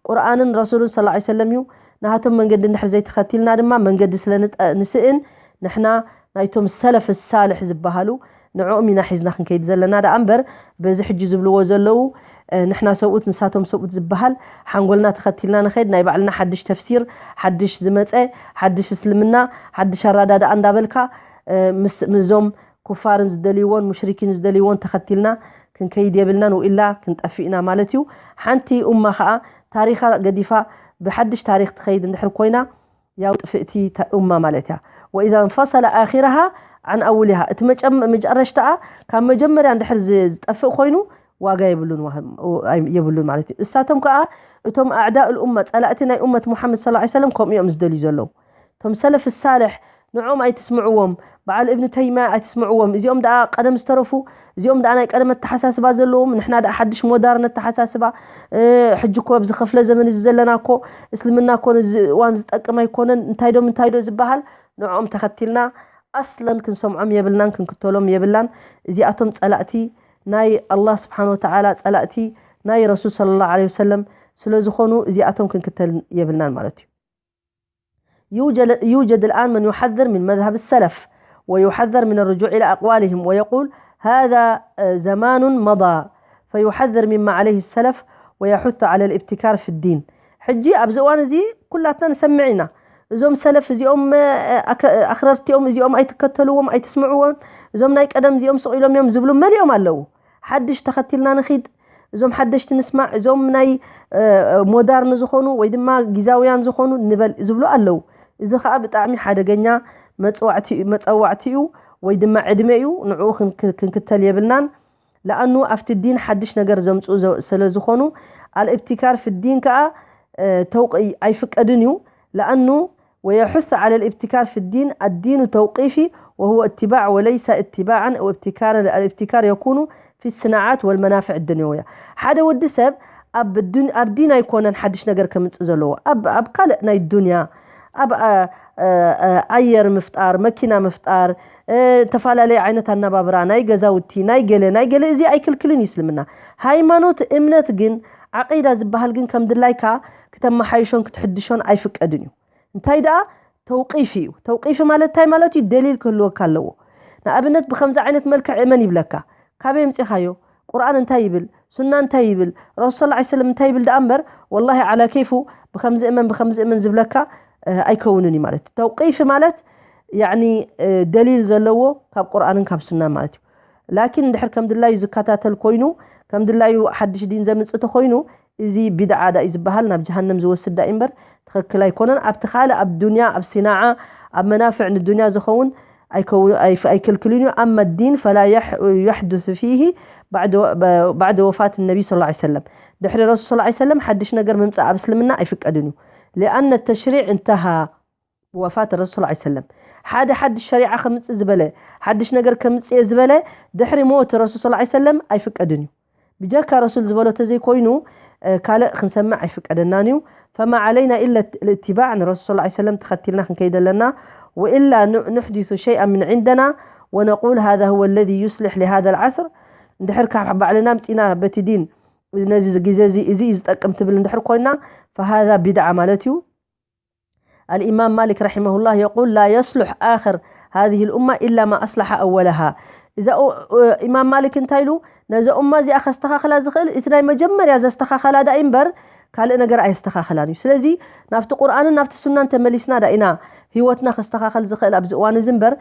ቁርኣንን ረሱሉን ስ ሰለም እዩ ናሃቶም መንገዲ እንድሕር ዘይተኸቲልና ድማ መንገዲ ስለ ንስእን ንሕና ናይቶም ሰለፍ ሳልሕ ዝበሃሉ ንዕኦም ኢና ሒዝና ክንከይድ ዘለና ደኣ እምበር በዚ ሕጂ ዝብልዎ ዘለዉ ንሕና ሰብኡት ንሳቶም ሰብኡት ዝበሃል ሓንጎልና ተኸቲልና ንኸይድ ናይ ባዕልና ሓድሽ ተፍሲር ሓድሽ ዝመፀ ሓድሽ እስልምና ሓድሽ ኣራዳድኣ እንዳበልካ ምስዞም ኩፋርን ዝደልይዎን ሙሽሪኪን ዝደልይዎን ተኸቲልና ክንከይድ የብልናን፣ ወኢላ ክንጠፍእ ኢና ማለት እዩ። ሓንቲ ኡማ ኸኣ ታሪኻ ገዲፋ ብሓድሽ ታሪኽ ትኸይድ እንድሕር ኮይና፣ ያው ጥፍእቲ ተ-፣ ኡማ ማለት እያ። وإذا انفصل آخرها عن أولها، እቲ መጨም-፣ መጨረሽታኣ ካብ መጀመርያ እንድሕር ዝ-፣ ዝጠፍእ ኮይኑ ዋጋ የብሉን፣ ዋህ-፣ ኣይ-፣ የብሉን ማለት እዩ። እሳቶም ከኣ እቶም أعداء الأمة፣ ጸላእቲ ናይ ኡመት ሙሓመድ ሰለላሁ ዐለይሂ ወሰለም ከምኡ እዮም ዝደልዩ ዘለዉ። እቶም ሰለፍ ሳልሕ ንዕኦም ኣይትስምዕዎም፣ በዓል እብን ተይምያ ኣይትስምዕዎም። እዚኦም ደኣ ቀደም ዝተረፉ፣ እዚኦም ደኣ ናይ ቀደም ኣተሓሳስባ ዘለዎም፣ ንሕና ደኣ ሓድሽ ሞዳርን ኣተሓሳስባ። እ፣ ሕጂ እኮ ኣብዚ ክፍለ ዘመን እዚ ዘለና እኮ እስልምና እኮ ነዚ እዋን ዝጠቅም ኣይኮነን፣ እንታይ ዶ ምንታይ ዶ ዝበሃል፣ ንዕኦም ተኸቲልና ኣስለን ክንሰምዖም የብልናን፣ ክንክተሎም የብልናን። እዚኣቶም ጸላእቲ ናይ ኣላህ ስብሓን ወተዓላ፣ ጸላእቲ ናይ ረሱል ሰለላሁ ዐለይሂ ወሰለም ስለ ዝኾኑ እዚኣቶም ክንክተል የብልናን ማለት እዩ። يوجد، يوجد الآن من يحذر من مذهب السلف، ويحذر من الرجوع إلى أقوالهم، ويقول: هذا، آه، زمان مضى، فيحذر مما عليه السلف ويحث على الابتكار في الدين. ሕጂ ኣብዚ እዋን እዚ ኩላትና ንሰምዕ ኢና። እዞም ሰለፍ እዚኦም፣ እ፣ ኣክ-፣ ኣኽረርቲ እዮም፣ እዚኦም ኣይትከተልዎም፣ ኣይትስምዕዎም፣ እዞም ናይ ቀደም እዚኦም ስቕ ኢሎም እዮም ዝብሉ መሊኦም ኣለዉ። ሓድሽ ተኸቲልና ንኺድ፣ እዞም ሓደሽቲ ንስማዕ፣ እዞም ናይ፣ እ፣ ሞዳርን ዝኾኑ ወይ ድማ ጊዛውያን ዝኾኑ ንበል ዝብሉ ኣለዉ። እዚ ኸኣ ብጣዕሚ ሓደገኛ መጽዋዕቲ፣ መጸዋዕቲ እዩ ወይ ድማ ዕድመ እዩ። ንዕኡ ክንክ-፣ ክንክተል የብልናን። ለኣኑ ኣብቲ ዲን ሓድሽ ነገር ዘምጽኡ ዘ-፣ ስለ ዝኾኑ፣ الابتكار في الدين ከኣ፣ እ፣ ተውቂ-፣ ኣይፍቀድን እዩ። ለኣኑ ويحث على الابتكار في الدين، الدين توقيفي وهو اتباع وليس اتباعا وابتكارا، الابتكار يكون في الصناعات والمنافع الدنيوية። ሓደ ወዲ ሰብ ኣብ ዱን-፣ ኣብ ዲን ኣይኮነን ሓድሽ ነገር ከምጽእ ዘለዎ። ኣብ፣ ኣብ ካልእ ናይ ዱንያ፣ ኣብ፣ ኣ-፣ ኣ-፣ ኣ-፣ ኣየር ምፍጣር፣ መኪና ምፍጣር፣ እ፣ ተፈላለየ ዓይነት ኣነባብራ፣ ናይ ገዛውቲ፣ ናይ ገለ፣ ናይ ገለ፣ እዚ ኣይክልክልን እዩ እስልምና። ሃይማኖት፣ እምነት ግን፣ ዓቂዳ ዝበሃል ግን ከም ድላይካ ክተመሓይሾን ክትሕድሾን ኣይፍቀድን እዩ። እንታይ ደኣ ተውቂፊ እዩ። ተውቂፊ ማለት እንታይ ማለት እዩ? ደሊል ክህልወካ ኣለዎ። ንኣብነት ብኸምዚ ዓይነት መልክዕ እመን ይብለካ። ካበይ ኣምጺኻዮ? ቁርኣን እንታይ ይብል? ሱና እንታይ ይብል? ረሱል ሰለላሁ ዐለይሂ ወሰለም እንታይ ይብል ደኣ እምበር፣ ወላሂ ዓላ ኬፉ ብኸምዚ እመን፣ ብኸምዚ እመን ዝብለካ፣ እ፣ ኣይከውንን እዩ ማለት እዩ። ተውቂፊ ማለት፣ ያዕኒ፣ እ፣ ደሊል ዘለዎ ካብ ቁርኣንን ካብ ሱናን ማለት እዩ። ላኪን እንድሕር ከም ድላዩ ዝከታተል ኮይኑ፣ ከም ድላዩ ሓድሽ ዲን ዘምጽእ ተኾይኑ፣ እዚ ቢድዓ ዳ እዩ ዝበሃል፣ ናብ ጀሃነም ዝወስድ ዳ እዩ እምበር ትኽክል ኣይኮነን። ኣብቲ ካልእ ኣብ ዱንያ፣ ኣብ ሲናዓ፣ ኣብ መናፍዕ ንዱንያ ዝኸውን ኣይከው-፣ ኣይፍ-፣ ኣይክልክልን እዩ። ኣማ ዲን ፈላ የሕ-፣ የሕዱሱ ፊሂ ባዕደ ወ-፣ በ-፣ ባዕደ ወፋት ነቢ ሰለላሁ ዐለይሂ ወሰለም። ድሕሪ ረሱል ሰለላሁ ዐለይሂ ወሰለም ሓድሽ ነገር ምምጻእ ኣብ እስልምና ኣይፍቀድን እዩ። ሊኣነ ተሽሪዕ እንተሃ ብወፋት ረሱል ሰለላሁ ዐለይሂ ወሰለም። ሓደ ሓድሽ ሸሪዓ ከምጽእ ዝበለ፣ ሓድሽ ነገር ከምጽእ እየ ዝበለ ድሕሪ ሞት ረሱል ሰለላሁ ዐለይሂ ወሰለም ኣይፍቀድን እዩ። ብጀካ ረሱል ዝበሎ ተዘይኮይኑ፣ እ፣ ካልእ ክንሰምዕ ኣይፍቀደናን እዩ። ፈማ ዓለይና ኢለ ልእትባዕ፣ ንረሱል ሰለላሁ ዐለይሂ ወሰለም ተኸቲልና ክንከይድ ኣለና። ወኢላ ኑ-፣ ኑሕዲሱ ሸይኣን ምን ዒንደና ወነቁል ሃዛ ሁወ ለዚ ዩስሊሕ ሊሃዛ ልዓስር። እንድሕር ካብ ባዕልና ኣምጺና በቲ ዲን ነዚ ግዜ እዚ፣ እዚ እዩ ዝጠቅም ትብል እንድሕር ኮይና፣ ፈሃዛ ቢድዓ ማለት እዩ። الإمام مالك رحمه الله يقول: لا يصلح آخر هذه الأمة إلا ما أصلح أولها። እዛ ኡ-፣ ኡ-፣ ኢማም ማሊክ እንታይ ኢሉ? ነዛ ኡማ እዚኣ ከስተኻኽላ ዝኽእል እቲ ናይ መጀመርያ ዘስተኻኸላ ዳ እምበር ካልእ ነገር ኣየስተኻኽላን እዩ። ስለዚ ናብቲ ቁርኣንን ናብቲ ሱናን ተመሊስና ዳ ኢና ህይወትና ከስተኻኸል ዝኽእል ኣብዚ እዋን እዚ እምበር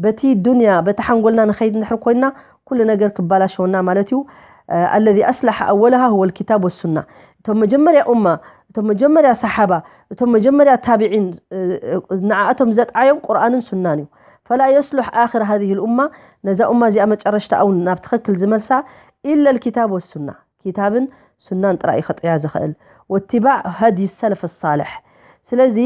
በቲ ዱንያ፣ በቲ ሓንጎልና ንኸይድ እንድሕር ኮይንና ኩሉ ነገር ክባላሸወና ማለት እዩ። እ፣ الذي أصلح أولها هو الكتاب والسنة። እቶም መጀመርያ ኡማ፣ እቶም መጀመርያ ሰሓባ፣ እቶም መጀመርያ ታቢዒን፣ እ፣ እ፣ ንዓኣቶም ዘጥዓዮም ቁርኣንን ሱናን እዩ። فلا يصلح آخر هذه الأمة፣ ነዛ ኡማ እዚኣ መጨረሽታ እውን ናብ ትኽክል ዝመልሳ إلا الكتاب والسنة، ኪታብን ሱናን ጥራይ እዩ ከጥዕያ ዝኽእል። واتباع هدي السلف الصالح። ስለዚ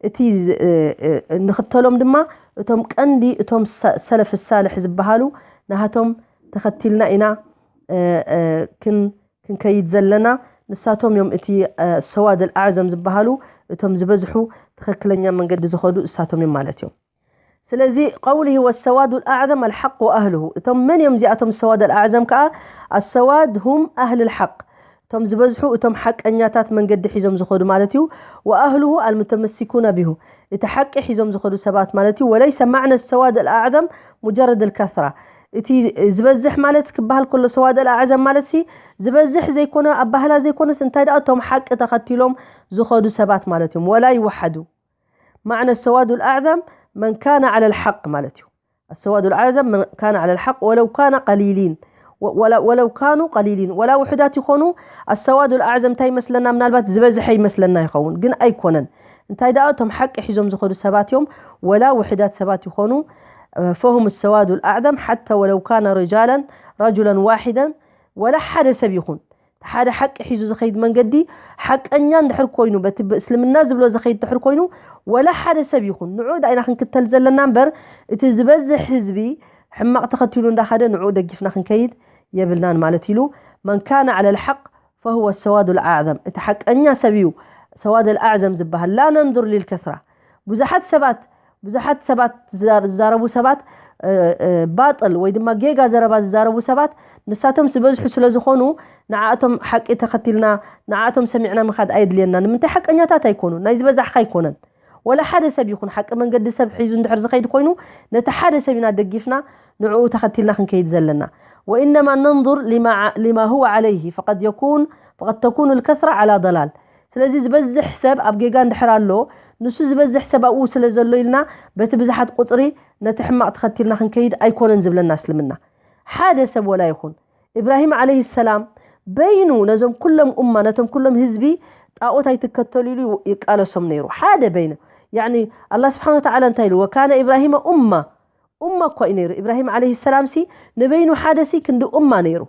እቲ ዝ-፣ እ፣ እ፣ ንኽተሎም ድማ እቶም ቀንዲ፣ እቶም ሰ-፣ ሰለፍ ሳልሕ ዝበሃሉ ናሃቶም ተኸቲልና ኢና፣ እ፣ እ፣ ክን-፣ ክንከይድ ዘለና። ንሳቶም እዮም እቲ፣ እ፣ ሰዋድ ኣልኣዕዘም ዝበሃሉ፣ እቶም ዝበዝሑ ትኽክለኛ መንገዲ ዝኸዱ እሳቶም እዮም ማለት እዮም። ስለዚ ቀውሊሂ ወሰዋዱ ኣልኣዕዘም ኣልሓቅ ወኣህልሁ፣ እቶም መን እዮም እዚኣቶም ሰዋድ ኣልኣዕዘም ከኣ? ኣሰዋድ ሁም ኣህል ልሓቅ፣ እቶም ዝበዝሑ እቶም ሓቀኛታት መንገዲ ሒዞም ዝኸዱ ማለት እዩ። ወኣህልሁ ኣልሙተመሲኩነ ቢሁ፣ እቲ ሓቂ ሒዞም ዝኸዱ ሰባት ማለት እዩ። ወለይሰ ማዕነ ሰዋድ ኣልኣዕዘም ሙጀረድ ልከስራ፣ እቲ ዝበዝሕ ማለት ክበሃል ከሎ ሰዋድ ኣልኣዕዘም ማለት ሲ ዝበዝሕ ዘይኮነ ኣባህላ ዘይኮነስ እንታይ ደኣ እቶም ሓቂ ተኸቲሎም ዝኸዱ ሰባት ማለት እዮም። ወላ ይወሓዱ ማዕነ ሰዋዱ ልኣዕዘም መን ካነ ዓለ ልሓቅ ማለት እዩ። ኣሰዋዱ ልኣዕዘም መን ካነ ዓለ ልሓቅ ወለው ካነ ቀሊሊን ወ- ወላ- ወለው ካኑ ቀሊሊን፣ ወላ ውሑዳት ይኾኑ። ኣሰዋዱል ኣዕዘም እንታይ ይመስለና? ምናልባት ዝበዝሐ ይመስለና ይኸውን፣ ግን ኣይኮነን። እንታይ ደኣ፣ እቶም ሓቂ ሒዞም ዝኸዱ ሰባት እዮም፣ ወላ ውሑዳት ሰባት ይኾኑ። ፈሁም ሰዋዱል ኣዕዘም ሓታ ወለው ካነ ሪጃለን ረጁለን ዋሒደን፣ ወላ ሓደ ሰብ ይኹን፣ ሓደ ሓቂ ሒዙ ዝኸይድ መንገዲ፣ ሓቀኛ እንድሕር ኮይኑ፣ በቲ ብእስልምና ዝብሎ ዝኸይድ እንድሕር ኮይኑ፣ ወላ ሓደ ሰብ ይኹን፣ ንዑ ዳኢና ክንክተል ዘለና እምበር፣ እቲ ዝበዝሕ ህዝቢ ሕማቕ ተኸቲሉ እንዳኸደ ንዑ ደጊፍና ክንከይድ የብልናን ማለት ኢሉ። መን ካነ ዓለ ልሓቅ ፈሁወ ሰዋዱ ልኣዕዘም፣ እቲ ሓቀኛ ሰብ እዩ ሰዋድ ልኣዕዘም ዝበሃል። ላ ነንዱር ሊልከስራ። ብዙሓት ሰባት ብዙሓት ሰባት ዝዛር- ዝዛረቡ ሰባት፣ እ፣ እ፣ ባጥል ወይ ድማ ጌጋ ዘረባ ዝዛረቡ ሰባት፣ ንሳቶም ዝበዝሑ ስለ ዝኾኑ፣ ንዓኣቶም ሓቂ ተኸቲልና፣ ንዓኣቶም ሰሚዕና ምኻድ ኣየድልየና። ንምንታይ? ሓቀኛታት ኣይኮኑን፣ ናይ ዝበዛሕካ ኣይኮነን። ወላ ሓደ ሰብ ይኹን፣ ሓቂ መንገዲ ሰብ ሒዙ እንድሕር ዝኸይድ ኮይኑ፣ ነቲ ሓደ ሰብ ኢና ደጊፍና ንዕኡ ተኸቲልና ክንከይድ ዘለና። ወኢነማ ነንظር ሊማ ዓ- ሊማ ሁወ ዓለይሂ ፈቀድ የኩን ፈቀድ ተኩኑ ልከስራ ዓላ ضላል። ስለዚ ዝበዝሕ ሰብ ኣብ ጌጋ እንድሕር ኣሎ፣ ንሱ ዝበዝሕ ሰብ ኣብኡ ስለ ዘሎ ኢልና በቲ ብዙሓት ቁፅሪ ነቲ ሕማቕ ተኸቲልና ክንከይድ ኣይኮነን ዝብለና እስልምና። ሓደ ሰብ ወላ ይኹን፣ ኢብራሂም ዓለይሂ ሰላም በይኑ ነዞም ኩሎም ኡማ፣ ነቶም ኩሎም ህዝቢ ጣዖት ኣይትከተሉ ኢሉ ይቃለሶም ነይሩ። ሓደ በይኑ። ያኒ ኣላህ ስብሓን ወተዓላ እንታይ ኢሉ? ወካነ ኢብራሂመ ኡማ። ኡማ እኮ እዩ ነይሩ። ኢብራሂም ዓለይሂ ሰላም ሲ ንበይኑ ሓደ ሲ ክንዲ ኡማ ነይሩ።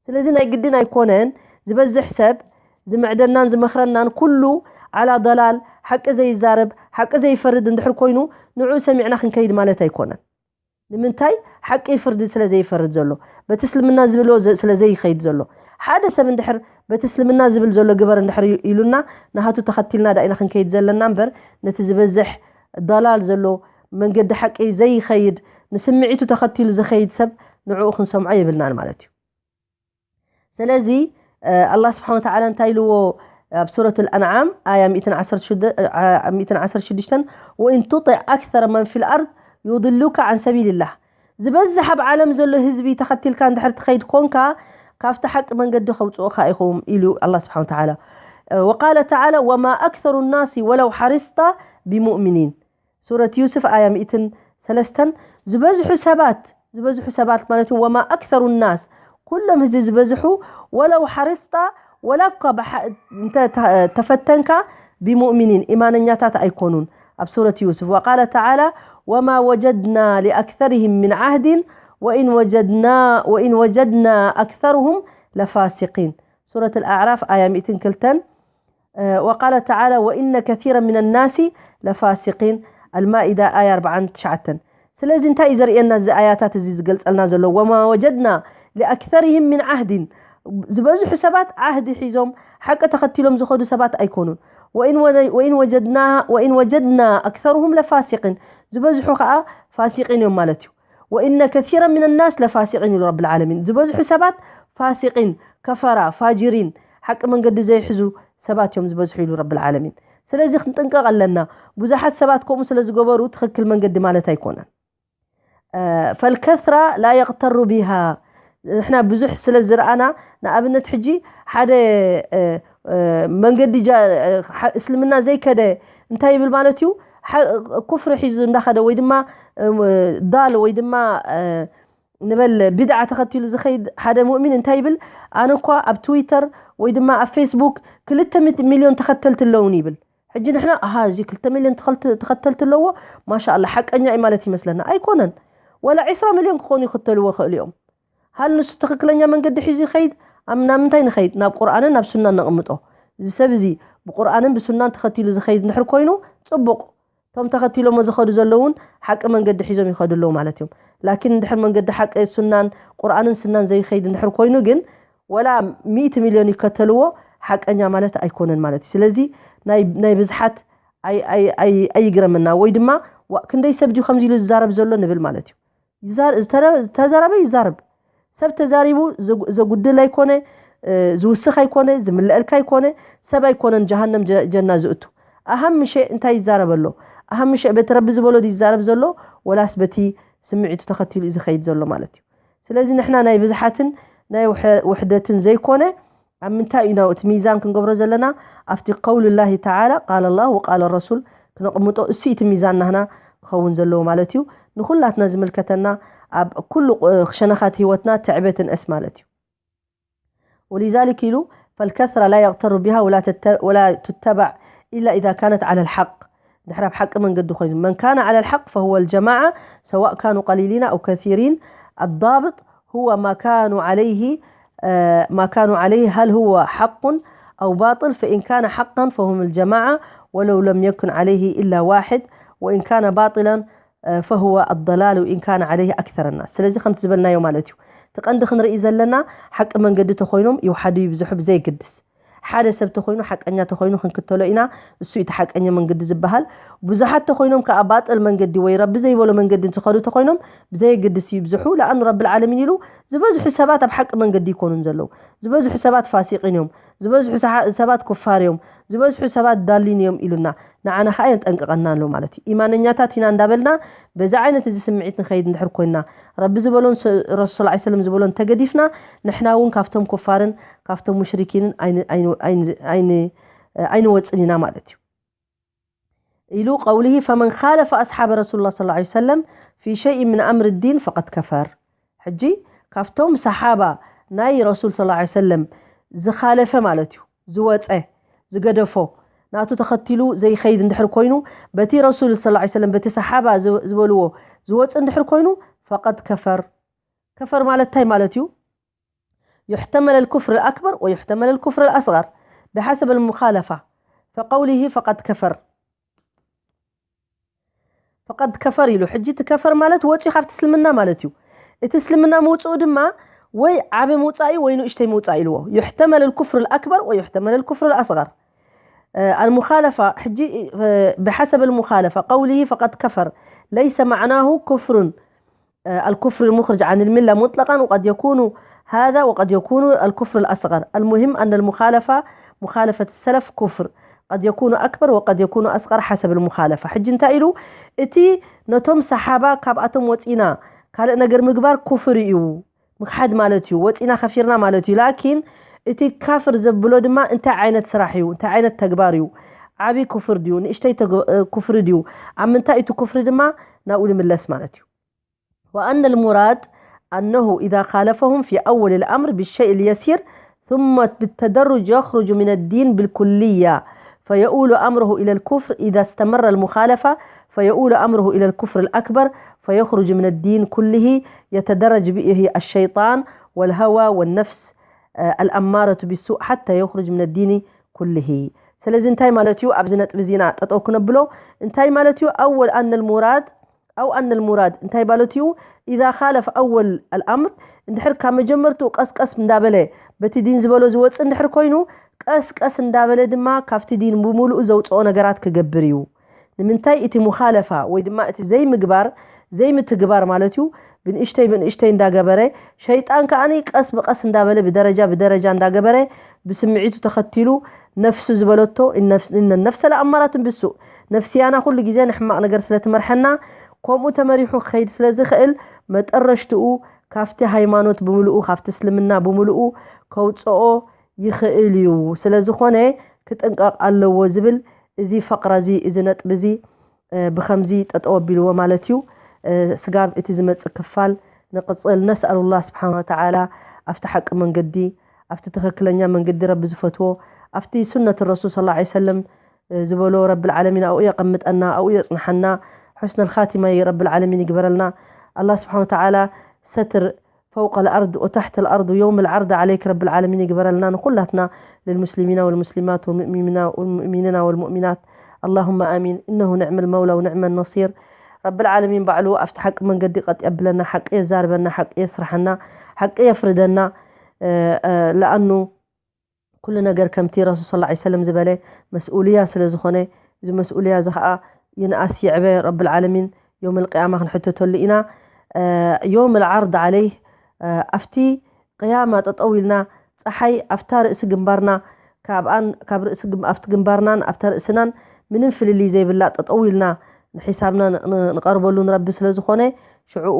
ስለዚ ናይ ግድን ኣይኮነን ዝበዝሕ ሰብ ዝምዕደናን ዝመኽረናን ኩሉ ዓላ ضላል፣ ሓቂ ዘይዛረብ፣ ሓቂ ዘይፈርድ እንድሕር ኮይኑ፣ ንዑ ሰሚዕና ክንከይድ ማለት ኣይኮነን። ንምንታይ? ሓቂ ፍርዲ ስለ ዘይፈርድ ዘሎ፣ በቲ እስልምና ዝብሎ ዘ- ስለ ዘይኸይድ ዘሎ። ሓደ ሰብ እንድሕር በቲ እስልምና ዝብል ዘሎ ግበር እንድሕር ኢሉና፣ ንሃቱ ተኸቲልና ዳኢና ክንከይድ ዘለና እምበር፣ ነቲ ዝበዝሕ ضላል ዘሎ፣ መንገዲ ሓቂ ዘይኸይድ፣ ንስምዒቱ ተኸቲሉ ዝኸይድ ሰብ ንዕኡ ክንሰምዖ የብልናን ማለት እዩ። ስለዚ ኣላህ ስብሓን ወተዓላ እንታይ ኢልዎ? ኣብ ሱረት ኣልኣንዓም ኣያ ሚእትን ዓሰርተ ሽዱሽተ፣ ወኢን ቱጢዕ ኣክሰረ መን ፊል ኣርድ ዩድሉካ ዓን ሰቢልላህ፣ ዝበዝሕ ኣብ ዓለም ዘሎ ህዝቢ ተኸቲልካ እንድሕር ትኸይድ ኮንካ፣ ካብቲ ሓቂ መንገዲ ከውፅኡኻ ኢኹም ኢሉ ኣላህ ስብሓን ወተዓላ። ወቃለ ተዓላ ወማ ኣክሰሩ ናሲ ወለው ሓሪስታ ቢሙእሚኒን። ሱረት ዩስፍ ኣያ ሚእትን ሰለስተን። ዝበዝሑ ሰባት ዝበዝሑ ሰባት ማለት እዩ። ወማ ኣክሰሩ ናስ፣ ኩሎም ህዝቢ ዝበዝሑ፣ ወለው ሓረስታ፣ ወላ እኳ ብሓ- እንተ ተ- ተፈተንካ፣ ቢሙእሚኒን፣ ኢማነኛታት ኣይኮኑን። ኣብ ሱረት ዩስፍ ወቃለ ተዓላ ወማ ወጀድና ሊኣክሰርህም ምን ዓህድን ወኢን ወጀድና ወኢን ወጀድና ኣክሰርሁም ለፋሲቂን። ሱረት ኣልኣዕራፍ ኣያ ሚእትን ክልተን። ወቃለ ተዓላ ወኢነ ከሲረ ምን ናሲ ለፋሲቂን። ኣልማኢዳ ኣያ ኣርባዓን ትሽዓተን። ስለዚ እንታይ እዩ ዘርእየና እዚ ኣያታት እዚ ዝገልጸልና ዘሎ? ወማ ወጀድና ሊኣክሰርህም ምን ዓህድን፣ ዝበዝሑ ሰባት ዓህዲ ሒዞም ሓቂ ተኸቲሎም ዝኸዱ ሰባት ኣይኮኑን። ወኢን ወ- ወኢን ወጀድና ወኢን ወጀድና ኣክሰርሁም ለፋሲቂን፣ ዝበዝሑ ከዓ ፋሲቂን እዮም ማለት እዩ። ወኢነ ከሲረ ምን ናስ ለፋሲቂን ይብሉ ረብል ዓለሚን። ዝበዝሑ ሰባት ፋሲቂን፣ ከፈራ፣ ፋጅሪን፣ ሓቂ መንገዲ ዘይሕዙ ሰባት እዮም ዝበዝሑ ኢሉ ረብል ዓለሚን። ስለዚ ክንጥንቀቕ ኣለና። ብዙሓት ሰባት ከምኡ ስለ ዝገበሩ ትኽክል መንገዲ ማለት ኣይኮነን። ፈልከስራ ላ የቕተሩ ቢሃ። ንሕና ብዙሕ ስለ ዝረኣና፣ ንኣብነት ሕጂ ሓደ መንገዲ እስልምና ዘይከደ እንታይ ይብል ማለት እዩ? ኩፍሪ ሒዙ እንዳኸደ ወይ ድማ ዳል ወይ ድማ ንበል ቢድዓ ተኸቲሉ ዝኸይድ ሓደ ሙእሚን እንታይ ይብል? ኣነ እኳ ኣብ ትዊተር ወይ ድማ ኣብ ፌስቡክ ክልተ ሚልዮን ተኸተልቲ ኣለውን ይብል። ሕጂ ንሕና ኣሃ እዚ ክልተ ሚልዮን ተኸተልቲ ኣለዎ ማሻ ኣላ ሓቀኛ እዩ ማለት ይመስለና። ኣይኮነን። ወላ ዕስራ ሚልዮን ክኾኑ ይኽተልዎ ይኽእሉ እዮም። ሃል ንሱ ትኽክለኛ መንገዲ ሒዙ ይኸይድ? ኣብ ናብ ምንታይ ንኸይድ? ናብ ቁርኣንን ናብ ሱናን ነቕምጦ። እዚ ሰብ እዚ ብቁርኣንን ብሱናን ተኸቲሉ ዝኸይድ እንድሕር ኮይኑ ጽቡቕ። እቶም ተኸቲሎሞ ዝኸዱ ዘለውን ሓቂ መንገዲ ሒዞም ይኸዱ ኣለዉ ማለት እዮም። ላኪን እንድሕር መንገዲ ሓቂ ሱናን ቁርኣንን ስናን ዘይኸይድ እንድሕር ኮይኑ ግን ወላ ሚእቲ ሚልዮን ይከተልዎ ሓቀኛ ማለት ኣይኮነን ማለት እዩ። ስለዚ ናይ ናይ ብዝሓት ኣይይግረመና ወይ ድማ ክንደይ ሰብ ድዩ ከምዚ ኢሉ ዝዛረብ ዘሎ ንብል ማለት እዩ። ተዛረበ ይዛረብ። ሰብ ተዛሪቡ ዘጉድል ኣይኮነ፣ ዝውስኽ ኣይኮነ፣ ዝምልአልካ ኣይኮነ። ሰብ ኣይኮነን ጀሃነም ጀና ዝእቱ። ኣሃም ምሸ እንታይ ይዛረብ ኣሎ? ኣሃም ምሸ በቲ ረቢ ዝበሎ ድዩ ይዛረብ ዘሎ ወላስ በቲ ስምዒቱ ተኸቲሉ እዩ ዝኸይድ ዘሎ ማለት እዩ። ስለዚ ንሕና ናይ ብዝሓትን ናይ ውሕደትን ዘይኮነ ኣብ ምንታይ ኢና እቲ ሚዛን ክንገብሮ ዘለና? ኣብቲ ቀውል ላሂ ተዓላ ቃል ላህ ወቃል ረሱል ክነቕምጦ እሱ እቲ ሚዛን ናህና ክኸውን ዘለዎ ማለት እዩ። ንኹላትና ዝምልከተና ኣብ ኩሉ ሸነኻት ህይወትና ትዕበ ትንእስ ማለት እዩ። ولذلك ኢሉ فالكثرة لا يغتر بها ولا تت- ولا تتبع إلا إذا كانت على الحق. ድሕር ኣብ ሓቂ መንገዲ ኮይኑ من كان على الحق فهو الجماعة سواء كانوا قليلين أو كثيرين. الضابط هو ما كانوا عليه ما كانوا عليه هل هو حق أو باطل، فإن كان حقا فهم الجماعة ولو لم يكن عليه إلا واحد، وإن كان باطلا فهو الضلال وإن كان عليه أكثر الناس. ስለዚ ከምቲ ዝበልናዮ ማለት እዩ። እቲ ቀንዲ ክንርኢ ዘለና ሓቂ መንገዲ ተኾይኖም ይውሓዱ ይብዝሑ ብዘይግድስ ሓደ ሰብ ተኾይኑ ሓቀኛ ተኾይኑ ክንክተሎ ኢና። እሱ እቲ ሓቀኛ መንገዲ ዝበሃል። ብዙሓት ተኾይኖም ከዓ ባጥል መንገዲ ወይ ረቢ ዘይበሎ መንገዲ ዝኸዱ ተኾይኖም ብዘየግድስ ይብዝሑ። ለኣኑ ረብል ዓለሚን ኢሉ ዝበዝሑ ሰባት ኣብ ሓቂ መንገዲ ይኮኑን ዘለዉ። ዝበዝሑ ሰባት ፋሲቂን እዮም። ዝበዝሑ ሰሓ- ሰባት ኩፋር እዮም። ዝበዝሑ ሰባት ዳሊን እዮም ኢሉና ንዓና ከዓ የንጠንቅቐና ኣሎ ማለት እዩ። ኢማነኛታት ኢና እንዳበልና በዚ ዓይነት እዚ ስምዒት ንኸይድ እንድሕር ኮይንና ረቢ ዝበሎን ረሱል ስ ሰለም ዝበሎን ተገዲፍና ንሕና እውን ካብቶም ኩፋርን ካብቶም ሙሽሪኪንን ኣይንወፅን ኢና ማለት እዩ። ኢሉ قوله فمن خالف أصحاب رسول الله صلى الله عليه وسلم في شيء من أمر الدين فقد كفر. ሕጂ ካብቶም ሰሓባ ናይ ረሱል ስ ሰለም ዝኻለፈ ማለት እዩ ዝወፀ ዝገደፎ ናቱ ተኸቲሉ ዘይኸይድ እንድሕር ኮይኑ በቲ ረሱል ስ ሰለም በቲ ሰሓባ ዝበልዎ ዝወፅ እንድሕር ኮይኑ فقد كفر. ከፈር ማለት እንታይ ማለት እዩ? يحتمل الكفر الأكبر ويحتمل الكفر الأصغر بحسب المخالفة فقوله فقد كفر فقد كفر ኢሉ ሕጂ እቲ ከፈር ማለት ወፂኡ ካብቲ እስልምና ማለት እዩ። እቲ እስልምና ምውፅኡ ድማ ወይ ዓቢ ምውፃእ እዩ ወይ ንእሽተይ ምውፃእ ኢልዎ። يحتمل الكفر الأكبر ويحتمل الكفر الأصغر. المخالفة ሕጂ بحسب المخالفة قوله فقد كفر ليس معناه كفر الكفر المخرج عن الملة مطلقا وقد يكون هذا وقد يكون الكفر الأصغر. المهم أن المخالفة مخالفة السلف كفر قد يكون أكبر وقد يكون أصغر حسب المخالفة. ሕጂ እንታይ ኢሉ እቲ ነቶም ሰሓባ ካብኣቶም ወፂና ካልእ ነገር ምግባር ኩፍር እዩ ምክሓድ ማለት እዩ። ወፂና ከፊርና ማለት እዩ። ላኪን እቲ ካፍር ዘብሎ ድማ እንታይ ዓይነት ስራሕ እዩ? እንታይ ዓይነት ተግባር እዩ? ዓብይ ኩፍር ድዩ? ንእሽተይ ኩፍሪ ድዩ? ኣብ ምንታይ እቲ ኩፍሪ ድማ ናብኡ ንምለስ ማለት እዩ። وأن المراد أنه إذا خالفهم في أول الأمر بالشيء اليسير ثم بالتدرج يخرج من الدين بالكلية فيؤول أمره إلى الكفر إذا استمر المخالفة فيؤول أمره إلى الكفر الأكبر فيخرج من الدين كله يتدرج به الشيطان والهوى والنفس الأمارة بالسوء حتى يخرج من الدين كله. ስለዚ እንታይ ማለት እዩ? ኣብዚ ነጥቢ እዚና ጠጠው ክነብሎ እንታይ ማለት እዩ? أول أن المراد أو أن المراد እንታይ ማለት እዩ? إذا خالف أول الأمر እንድሕር ካብ መጀመርትኡ ቀስቀስ እንዳበለ በቲ ዲን ዝበሎ ዝወፅእ እንድሕር ኮይኑ ቀስቀስ እንዳበለ ድማ ካብቲ ዲን ብምሉኡ ዘውፅኦ ነገራት ክገብር እዩ። ንምንታይ እቲ ሙኻለፋ ወይ ድማ እቲ ዘይምግባር ዘይምትግባር ማለት እዩ ብንእሽተይ ብንእሽተይ እንዳገበረ ሸይጣን ከዓኒ ቀስ ብቀስ እንዳበለ ብደረጃ ብደረጃ እንዳገበረ ብስምዒቱ ተኸቲሉ ነፍሱ ዝበለቶ እነ ነፍሰ ለኣማራትን ብሱእ ነፍስያና ኩሉ ግዜ ንሕማቕ ነገር ስለ ትመርሐና ከምኡ ተመሪሑ ክኸይድ ስለ ዝኽእል መጠረሽትኡ ካብቲ ሃይማኖት ብምልኡ ካብቲ እስልምና ብምልኡ ከውፅኦ ይኽእል እዩ። ስለ ዝኾነ ክጥንቀቕ ኣለዎ ዝብል እዚ ፈቕራ እዚ እዚ ነጥቢ እዚ ብኸምዚ ጠጠው ኣቢልዎ ማለት እዩ። ስጋብ እቲ ዝመፅእ ክፋል ንቕፅል። ነስኣሉላህ ስብሓን ወተዓላ ኣብቲ ሓቂ መንገዲ ኣብቲ ትኽክለኛ መንገዲ ረቢ ዝፈትዎ ኣብቲ ሱነት ረሱል ስ ሰለም ዝበሎ ረብል ዓለሚን ኣብኡ የቐምጠና ኣብኡ የፅንሓና። ሑስነል ኻቲማ ረብል ዓለሚን ይግበረልና። ኣላህ ስብሓን ወተዓላ ሰትር فوق الأرض وتحت الأرض يوم العرض عليك رب العالمين ይግበረልና ንኩላትና للمسلمين والمسلمات والمؤمنين والمؤمنات اللهم آمين إنه نعم المولى ونعم النصير. ረብል ዓለሚን ባዕሉ ኣብቲ ሓቂ መንገዲ ቀጥ የብለና ሓቂ የዛርበና ሓቂ የስርሐና ሓቂ የፍርደና። ለኣኑ ኩሉ ነገር ከምቲ ረሱል ስ ሰለም ዝበለ መስኡልያ ስለ ዝኾነ እዚ መስኡልያ እዚ ከዓ ይንኣስ ይዕበ ረብል ዓለሚን ዮም ልቅያማ ክንሕተተሉ ኢና። ዮም ልዓርድ ዓለይህ ኣብቲ ቅያማ ጠጠው ኢልና ፀሓይ ኣብታ ርእሲ ግንባርና ካብኣን ካብ ርእሲ ኣብቲ ግንባርናን ኣብታ ርእስናን ምንም ፍልልይ ዘይብላ ጠጠው ኢልና ንሒሳብና ንቐርበሉ ንረቢ ስለ ዝኾነ ሽዕኡ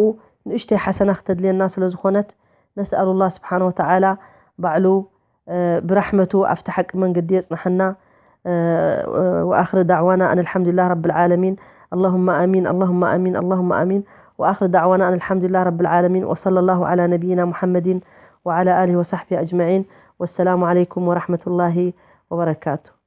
ንእሽተይ ሓሰና ክተድልየና ስለ ዝኾነት ነስኣሉላህ ስብሓን ወተዓላ ባዕሉ ብራሕመቱ ኣብቲ ሓቂ መንገዲ የፅንሐና። وآخر دعوانا أن الحمد لله رب العالمين. اللهم آمين اللهم آمين اللهم آمين. وآخر دعوانا أن الحمد لله رب العالمين، وصلى الله على نبينا محمد وعلى آله وصحبه أجمعين. والسلام عليكم ورحمة الله وبركاته.